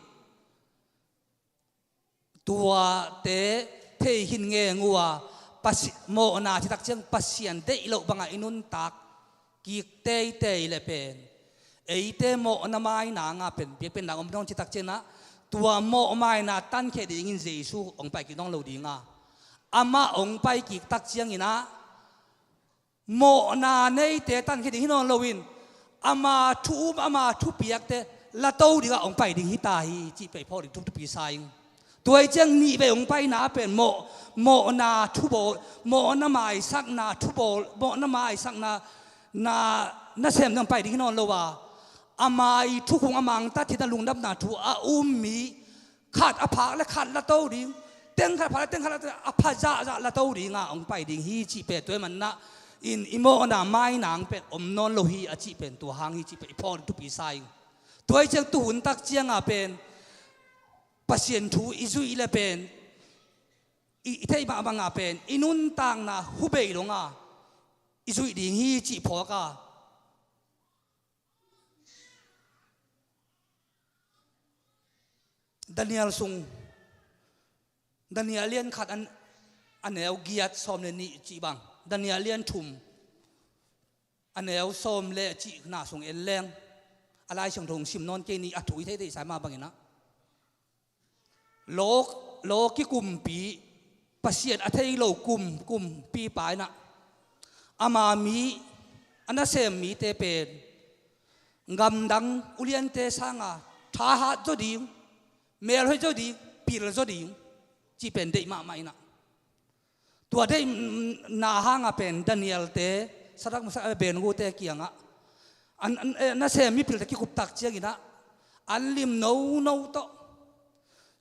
Tuate thei khin ngeng uh a, Pasi-, mawhna cih tak ciang Pasian deih loh bangah i nuntak kik teitei le pen, eite mawhna maina nga pen biakpiakna om nawn cih tak ciangin ah, tua mawh maina tankhia dingin Jesu hong pai kik nawn lo ding a, amah hong pai kik tak ciangin ah, mawhna neite tankhia ding hi nawn loin, ama thu um, ama thupiakte lato dingah hong pai ding hi ta hi cih pen i phawk ding thupi sa ing. Tua hi ciang nih vei hong paina pen mawh, mawhna thubawl, mawhna maisakna thubawl, mawhna maisakna na, nasem ding hong pai ding hi nawn lo a, ama i thukhun a mangtat hi, na lungdamna thu a um mi khat a phak le khat lato ding, teng khat a phak le teng khat lato, a pha zahzah lato dingah hong pai ding hi cih pen tua hi manah in i mawhna mainang pen om nawn lo hi a cih pen tua hang hi cih pen i phawk ding thupi sa ing. Tua hi ciang tuhun tak ciangah pen Pasian thu i zuih le pen i, i theih mah bangah pen i nuntakna hubei dongah i zuih ding hi cih phawk a, Daniel sung, Daniel lian khat an, a neu giat sawm le nih cih bang, Daniel lian thum a neu sawm le cihna sung en leng, a Lai Siangtho hong sim nawn kei ni, a thu i theih theih sa mah bangin ah, law, law kikumpi, Pasian a thei lo kum, kumpipa in ah, ama mi, a nasem mite pen gamdang uliante sanga thahat zaw ding, melhoih zaw ding, pil zaw ding cih pen deih mahmah in ah, tua deihna hangah pen Daniel-te, Sadrak, Mesak, Abednego-te kiangah an, an, eh, nasem mipilte kikup tak ciangin ah, an lim nono tawh,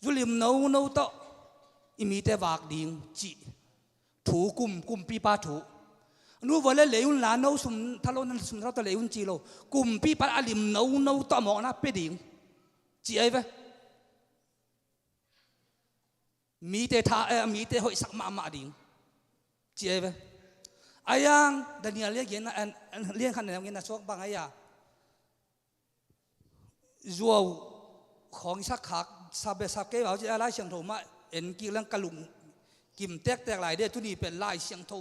zu lim nono tawh i mite vak ding cih thu, kum, kumpipa thu. Nu vua le lei un la, no sum tha lo, na sum tha lo tawh lei un ci lo, kumpipa a lim nono tawh a mawhna pia ding ci ahi ve. Mite tha, eh, mite hoihsak mahmah ding ci ahi ve. Ahi hang Daniel lian giatna, eh, lian khatna lian giatna suak bang ahi a, zuau khawng i sak khak sa be sap kei vau ci a, Lai Siangtho mah en kik leng ka lung kim tektek lai de, tuni pen Lai Siangtho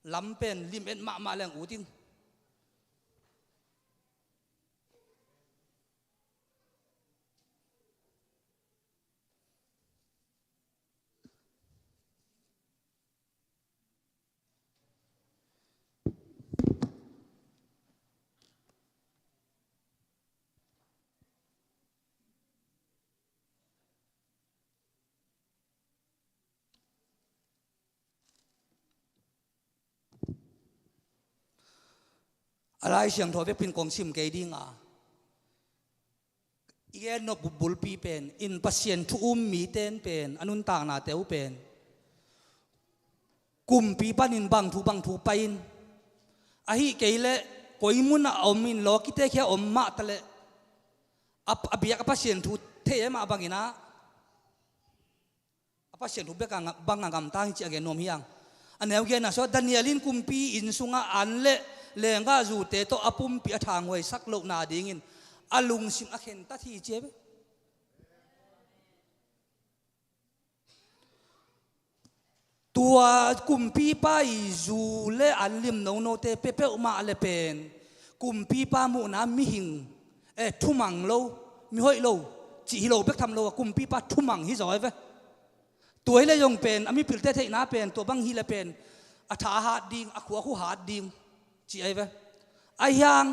lam pen lim et mahmah leng ut in. A Lai Siangtho vekpin kong sim kei ding a, i gen nop bulpi pen in Pasian thu um mite in pen a nuntaknate uh pen kumpi panin bang thu bang thu pai in, ahih kei leh koi munah om in, lawkite khia om mah taleh a, a biak a Pasian thu thei e mah bangin ah, a Pasian thu bek a nga-, bang a gamtang hi cih a gen nuam hi hang. A neu giatna sungah Daniel in kumpi inn sungah an le lenggahzute tawh a pumpi a thanghuaisak lohna dingin a lungsim a khentat hi ci e ve. Tua kumpipa i zu le an lim nonote pia peuhmah le pen kumpipa muhna mihing, eh, thumang lo, mihoih lo cih hi lo bek tham lo a, kumpipa thumang hi zaw e ve. Tua hi le zong pen a mipilte theihna pen tua bang hi le pen a thahat ding, a khua khuhat ding ci ahi ve. Ahi hang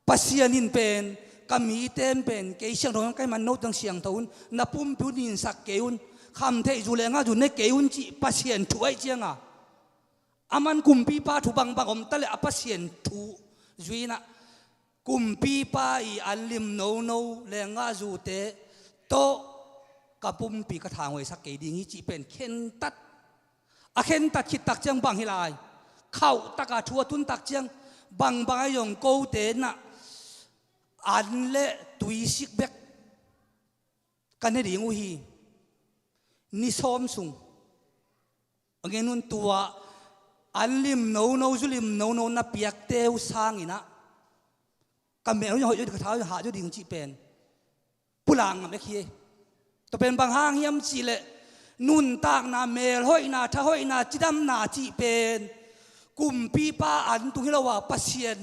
Pasian in pen ka mite in pen kei siangtho ka hih man no tang siangtho un, na pumpi un ninsak kei un, Khamtheih zu leh ngah zu ne kei un cih Pasian thu ahih cianga, aman kumpipa thu bangbang om ta leh a Pasian thu zui inah, kumpipa i an lim nono leh ngah zute tawh ka pumpi ka thanghuaisak kei ding hi cih pen khentat. A khentat khit tak ciang bang hi lai? Khauh taka thu a tun tak ciang bangbang ahi zong kote nah an le tuisik bek ka ne ding uh hi. Ni sawm sung a ngen un tua an lim nono zu lim nono na piakte uh sanginah ka mel uh hoih zaw, ka tha uh hah zaw ding cih pen pulak ngam ek hi. Tua pen bang hang hiam cihleh nuntakna, melhoihna, thahoihna, cidamna cih pen kumpipa an tung hi lo a, Pasian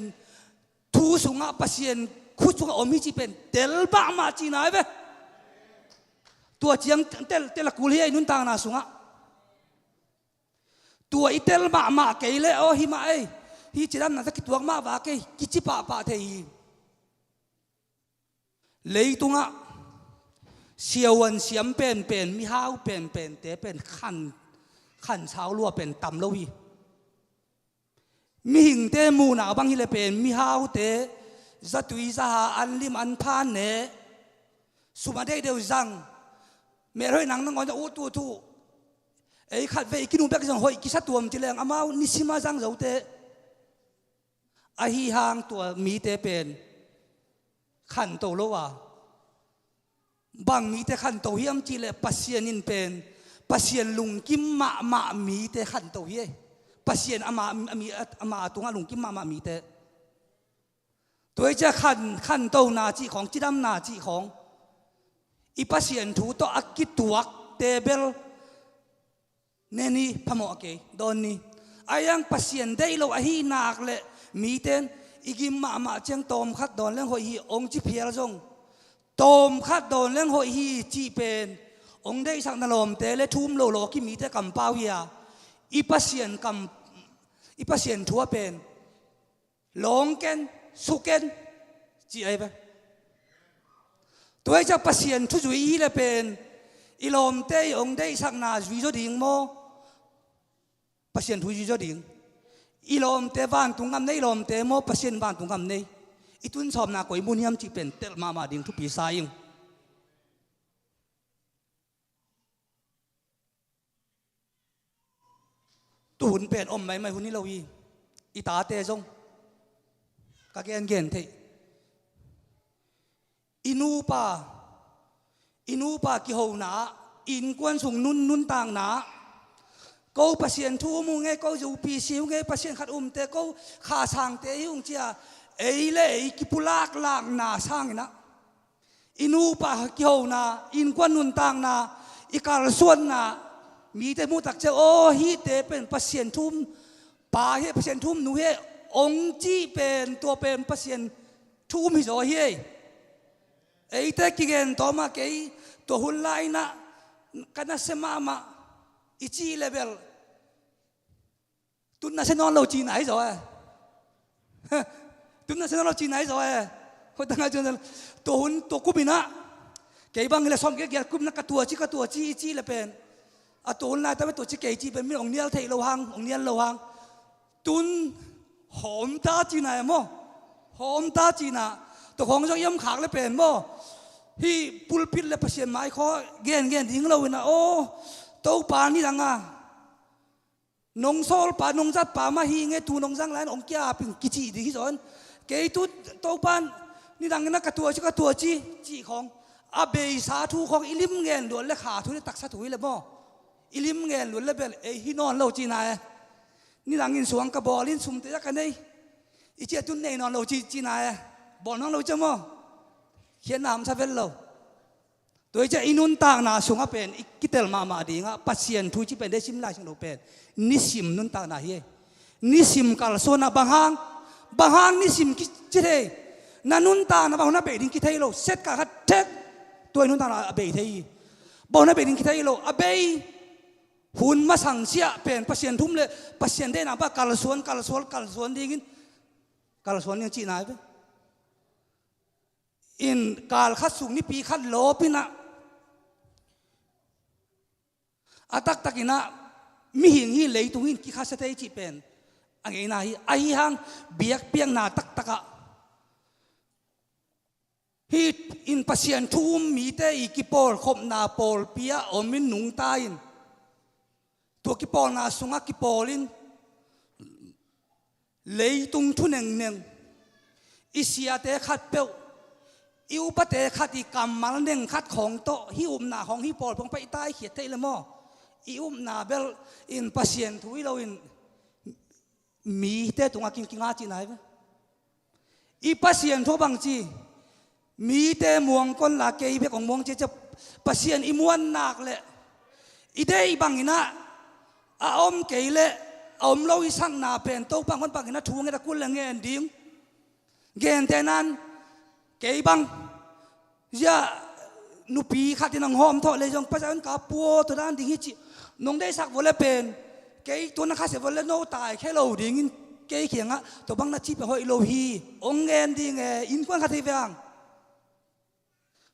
thu sungah, Pasian khut sungah om hi cih pen tel mahmah cihna hi ve. Tua ciang tel, tel a kul hi ei nuntakna sungah. Tua i tel mahmah kei leh aw hi mah ei, hi cidamna tawh kituak mah vak ei kici pahpah thei hi. Leitungah siavuan siam penpen, mihau penpente pen khan, khansau lua pen tam lo hi. Mihingte muhna bang hileh pen mihaute zatui zaha an lim an phan ne, sum a deih deuh zang, melhoih nang nangawn a ut ut uh, ei khatvei i kinu bek zong hoih kisa tuam ci leng amau nisima zang zote. Ahi hang tua mite pen khanto lo a, bang mite khanto hiam cihleh Pasian in pen Pasian lungkim mahmah mite khanto hi ei. Pasian ama, ama, ama tungah lungkim mahmah mite. Tua hi ciah khan, khantona cih khawng, cidamna cih khawng i Pasian thu tawh a kituakte bel ne ni, phamawh kei, dawn ni. Ahi hang Pasian deih lo ahi nak leh mite in i gim mahmah ciang tawmkhat dawn leng hoih hi hong ci phial zong, tawmkhat dawn leng hoih hi cih pen hong deihsak na lawmte le thu um lo lawki mite kampau hi a, i Pasian kam, i Pasian thu a pen lawng ken, su ken, ci ahi ve. Tua hi ciah Pasian thu zui i hileh pen i lawmte i hong deihsakna zui zaw ding maw? Pasian thu zui zaw ding. I lawmte vantung gam nei, i lawmte maw Pasian vantung gam nei? I tun sawmna koi mun hiam cih pen tel mahmah ding thupi sa ing. Tuhun pen om maimai hun hi lo hi. I tate zong ka gengen theih. I nupa, i nupa kihona ah, innkuan sung nun, nuntakna ah, ko Pasian thu um uh ngei, ko U P C uh ngei, Pasian khat umte, ko Kha sangte hi ung cia ei le ei kipulaklakna sanginah, i nupa kihona, innkuan nuntakna, i kalsuanna, mite muh tak ciang aw hihte pen Pasian thu um pa hi, Pasian thu um nu hi, hong cih pen tua pen Pasian thu um hi zaw hi ei. Eite kigen tawm a kei tua hun lai inah ka nasia mahmah i cih leh bel tun nasia nawn lo cihna hi zaw e. Tun nasia nawn lo cihna hi zaw e. Hoih tangah cun tua hun tua kum inah kei bang hileh sawm giat giat kum inah ka tua ci, ka tua ci i cih leh pen a tua hun lai tawh tua ci kei cih pen min hong nial theih lo hang, hong nial lo hang. Tun hawmta cihna e maw? Hawmta cihna. Tua khawng zong i om khak le pen maw? Hih pulpit le Pasian mai khaw gengen ding lo inah aw Topa nidang a nong sawlpa, nong zatpa mah hi nge, tu nong zang lai-in hong kiapin kicih ding hi zaw in. Kei tu Topa nidang inah ka tua ci, ka tua ci, cih khawng. A beisa thu khawng i lim ngen luat le kha thu le taksa thu hi le maw? I lim ngen luat le bel ei hi nawn lo cihna e. Nidangin suang ka bawl in sumte a ka nei. I ciah tun nei nawn lo ci, cihna e. Bawl nawn lo ciah maw? Khiatna hamsa vel lo. Tua hi ciah i nuntakna sungah pen i kitel mahmah dingah Pasian thu i ci pen dei sim lai sing lo pen nisim nuntakna hi ei. Nisim kalsuanah bang hang, bang hang nisim kici thei? Na nuntakna bang hun a bei ding kithei lo. Set kal khat thek tua i nuntakna a bei thei hi. Bang hun a bei ding kithei lo. A bei hun masang ciah pen Pasian thu um le Pasian deihna bang kalsuan, kalsuan, kalsuan dingin, kalsuan ding cihna hi ve. In kal khat sung nipi khat lawp inah A taktakinah mihing hi, leitung hi in kikhasia thei cih pen a ngeina hi. Ahi hang biakpiakna taktakah hih in Pasian thu um mite i kipawlkhopna pawlpi ah om in nungta in, tua kipawlna sungah kipawl in leitung thu nengneng, i siate khatpeuh, i upate khat i kammal neng khat khawng tawh hih upna khawng hih pawlpi khawng pai i taikhiat theih le maw? I upna bel in Pasian thu hi loin mite tungah kin kinga cihna hi ve. I Pasian thu bangci, mite muang kon la kei bek hong muang ciacia, Pasian i muannak le i deih banginah a om kei le a om lo i sakna pen Topa hong hon banginah thu nget a kul le ngen ding. Gentehnan kei bang zia nupi khat in hong hawm thawh le zong Pasian ka pua tua dan ding hi cih nong deihsak vawle pen, kei tua na khasia vawle no taikhia lo dingin kei kiangah tua bang na cih pen hoih lo hi hong ngen ding e. Innkuan khat hi veng,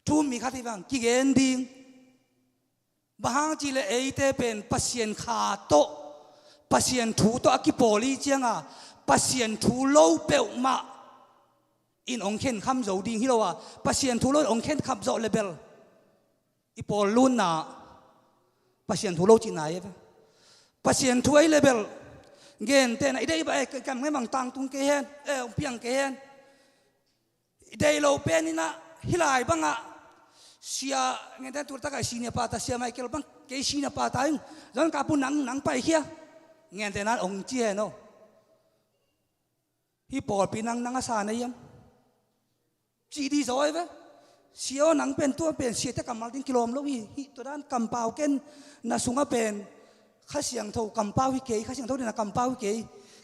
thu um mi khat hi veng, kigen ding. Bang hang cih le eite pen Pasian kha tawh, Pasian thu tawh a kipawl i cianga Pasian thu lo peuhmah in hong khenkham zo ding hi lo a, Pasian thu lo in hong khenkham zawh le bel i pawl lunna Pasian thu lo cihna hi ve. Pasian thu ahi le bel gentehna i deih bang e, kam ngai bang tangtung kei hen, e, hong piang kei hen. I deih lo pen inah hih lai bangah sia, gentehna tultakah senior pastor Sia Michael bang, kei senior pastor in zon ka pu nang, nang paikhia, gentehnan hong ci hen o. Hih pawlpi nang, nang a sa na hiam? Cih dih zaw hi ve. Sia aw, nang pen tua pen siate kammal ding kilawm lo hi. Hih tua dan kampau ken na sungah pen Kha Siangtho kampau hi kei, Kha Siangtho dena kampau hi kei.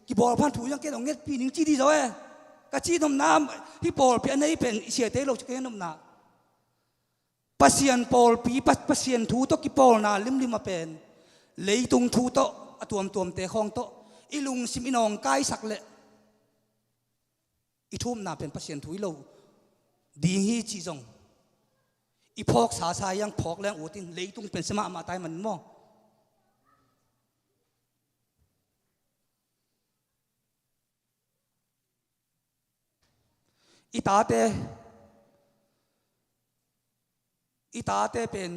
Kibawl phan thu hiang ken hong ngetpih ning cih dih zaw e. Ka cih nopna, hih pawlpi a nei pen siate hi lo cih ka nopna. Pasian pawlpi, Pa-, Pasian thu tawh kipawlna limlim a pen leitung thu tawh, a tuamtuamte khawng tawh i lungsim i nawngkaisak leh i thu umna pen Pasian thu hi lo ding hi cih zong i phawk sasa hiang phawk leng ut in, leitung pen sia mahmah tai man maw? I tate, i tate pen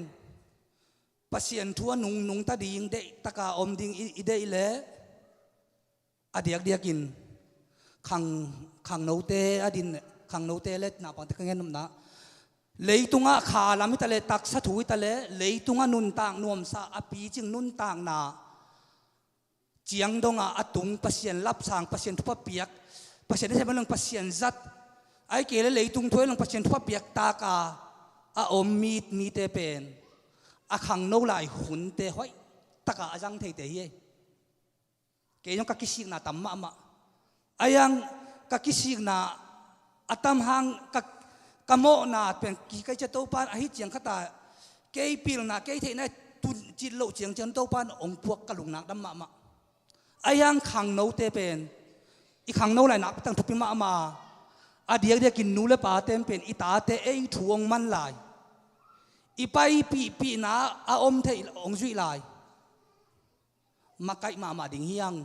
Pasian thu a nungnung ta ding, deih taka om ding i, i deih leh a diakdiakin khang, khangnote a din, khangnote le naupangte ka ngen nopna, leitungah kha lam hi ta leh, taksa thu hi ta leh, leitungah nuntak nuamsa a picing nuntakna ciang dongah a tung Pasian lapsang, Pasian thupha piak, Pasian nasem a leng Pasian zat, ahih kei leh leitung thu a leng Pasian thupha piak taka a om mi, mite pen a khangno lai hunte hoih taka a zang theite hi. Kei zong ka kisikna tam mahmah. Ahi hang ka kisikna a tam hang ka, ka mawhna pen ki kai cia Topa in ahi ciang khata kei pilna, kei theihna tun cit loh ciang ciang Topa in hong puak ka lungnak dam mahmah. Ahi hang khangnote pen i khangno lai nakpi tang thupi mahmah. A diakdiakin nu le pate pen i tate ei thu hong man lai, i paipihpihna a om theih hong zuih lai. Makaih mahmah ding hi hang.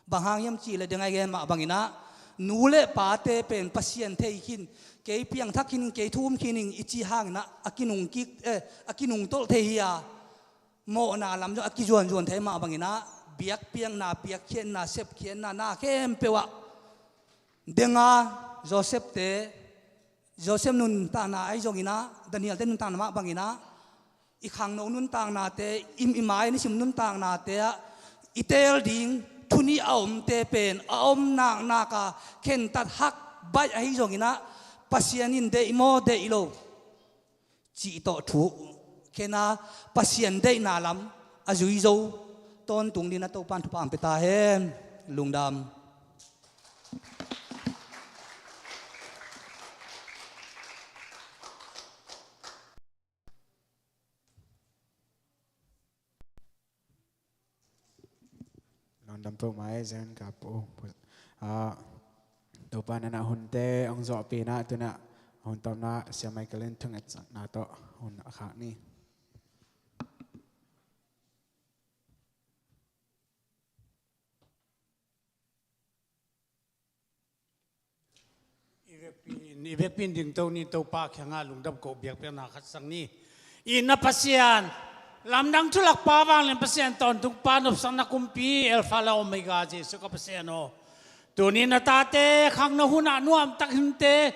Bang hang hiam cih leh deng a i gen mah banginah nu le pate pen Pasian thei khin, kei piangthak khin, kei thu um khin ing i cih hanginah a kinung kik, eh, a kinungtolh thei hi a, mawhna lam zong a kizuanzuan thei mah banginah biakpiakna, biakkhiatna, sepkhiatna na khempeuh ah deng a Joseph te, Joseph nuntakna ahi zonginah, Daniel te nuntakna mah banginah i khangno nuntaknate, i, i mai nisim nuntaknate ah i teel ding thu nih a omte pen a om naknak a khentat hak baih ahi zonginah Pasian in deih maw deih lo cih tawh thu khen a, Pasian deihna lam a zui zo tawntung dingin a Topa in thupha hong pia ta hen. Lungdam. Lungdam peuhmah e, Zen ka pu. Ah, Topa in a hunte hong zawhpih in, tu-in a hun tawpna Sia Michael in thungetsakna tawh hun a khak ni. I vekpi in dingto ni. Topa kiangah lungdam ko, biakpiakna khat sak ni. I na Pasian, lamdang thulak pa, vanglian Pasian, tawntung pa, nopsakna kumpi, Alpha le Omega Jesu ka Pasian aw, tuni na tate khangno hunah nuamtak hunte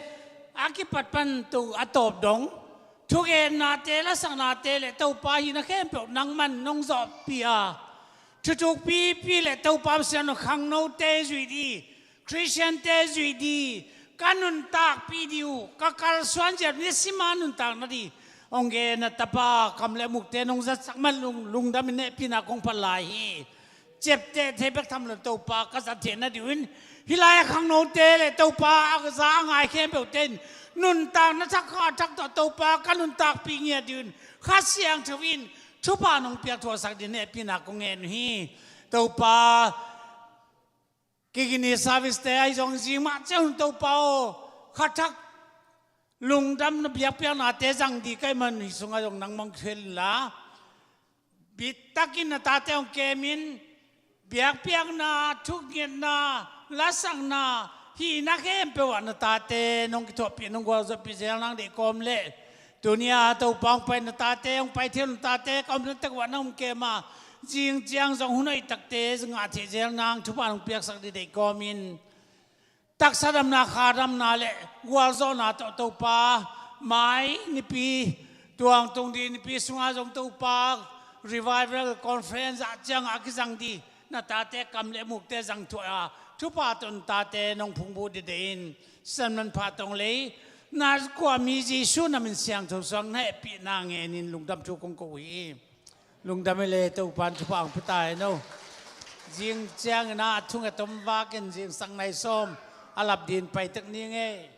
a kipat pan tu a tawp dong thugennate, lasaknate le Topa, hihna khempeuh nangman nong zawhpih a, thuthukpipi le Topa Pasian aw, khangnote zuih di, Khristiante zuih di, ka nuntakpih di uh, ka kalsuan ziau ni sima nuntakna di hong gen a tapa, kam le mukte nong zatsak man lung, lungdam in hehpihna kong phat lai hi. Ciapteh thei bek tham lo Topa ka zat theihna ding un, hih lai a khangnote le Topa a za a ngai khempeuhte in nuntakna thak kha thak tawh Topa ka nuntakpih ngiat ding un, Kha Siangtho in thupha nong piak thuaksak ding hehpihna kong ngen uh hi. Topa, kigini service te ahi zong zing mah ciang hun Topa aw, kha thak lungdamna biakpiaknate zang di ka hih man hih sungah zong nangmah hong khel inla, bittakin na tate hong kemin, biakpiakna, thungetna, lasakna, hihna khempeuh ah na tate nong kithuahpih, nong gualzawhpih zel nang deih kawm le, tuni a Topa hong pai na tate, hong pai thei lo na tate ka omna tek uah nang hong kem a, zing ciang zong hun hoih takte ngah theih zel nang thupha nong piaksak ding deih kawmin, taksa damna, kha damna le gualzawhna tawh Topa, mai nipi, tuangtung di nipi sungah zong Topa, revival conference ah ciangah a kizang di na tate kam le mukte zang thuah a, thupha tawh na tate nong phungbuh ding deih in, sisan manpha tong lei na kua mi Jesu na min siangtho suang na hehpihna ngenin lungdam thu kong ko uh hi. Lungdam hi le, Topa in thupha hong pia ta hen aw. Zing ciangin a thunget om vakin zingsang nai sawm a lap ding pai tek ni ngei.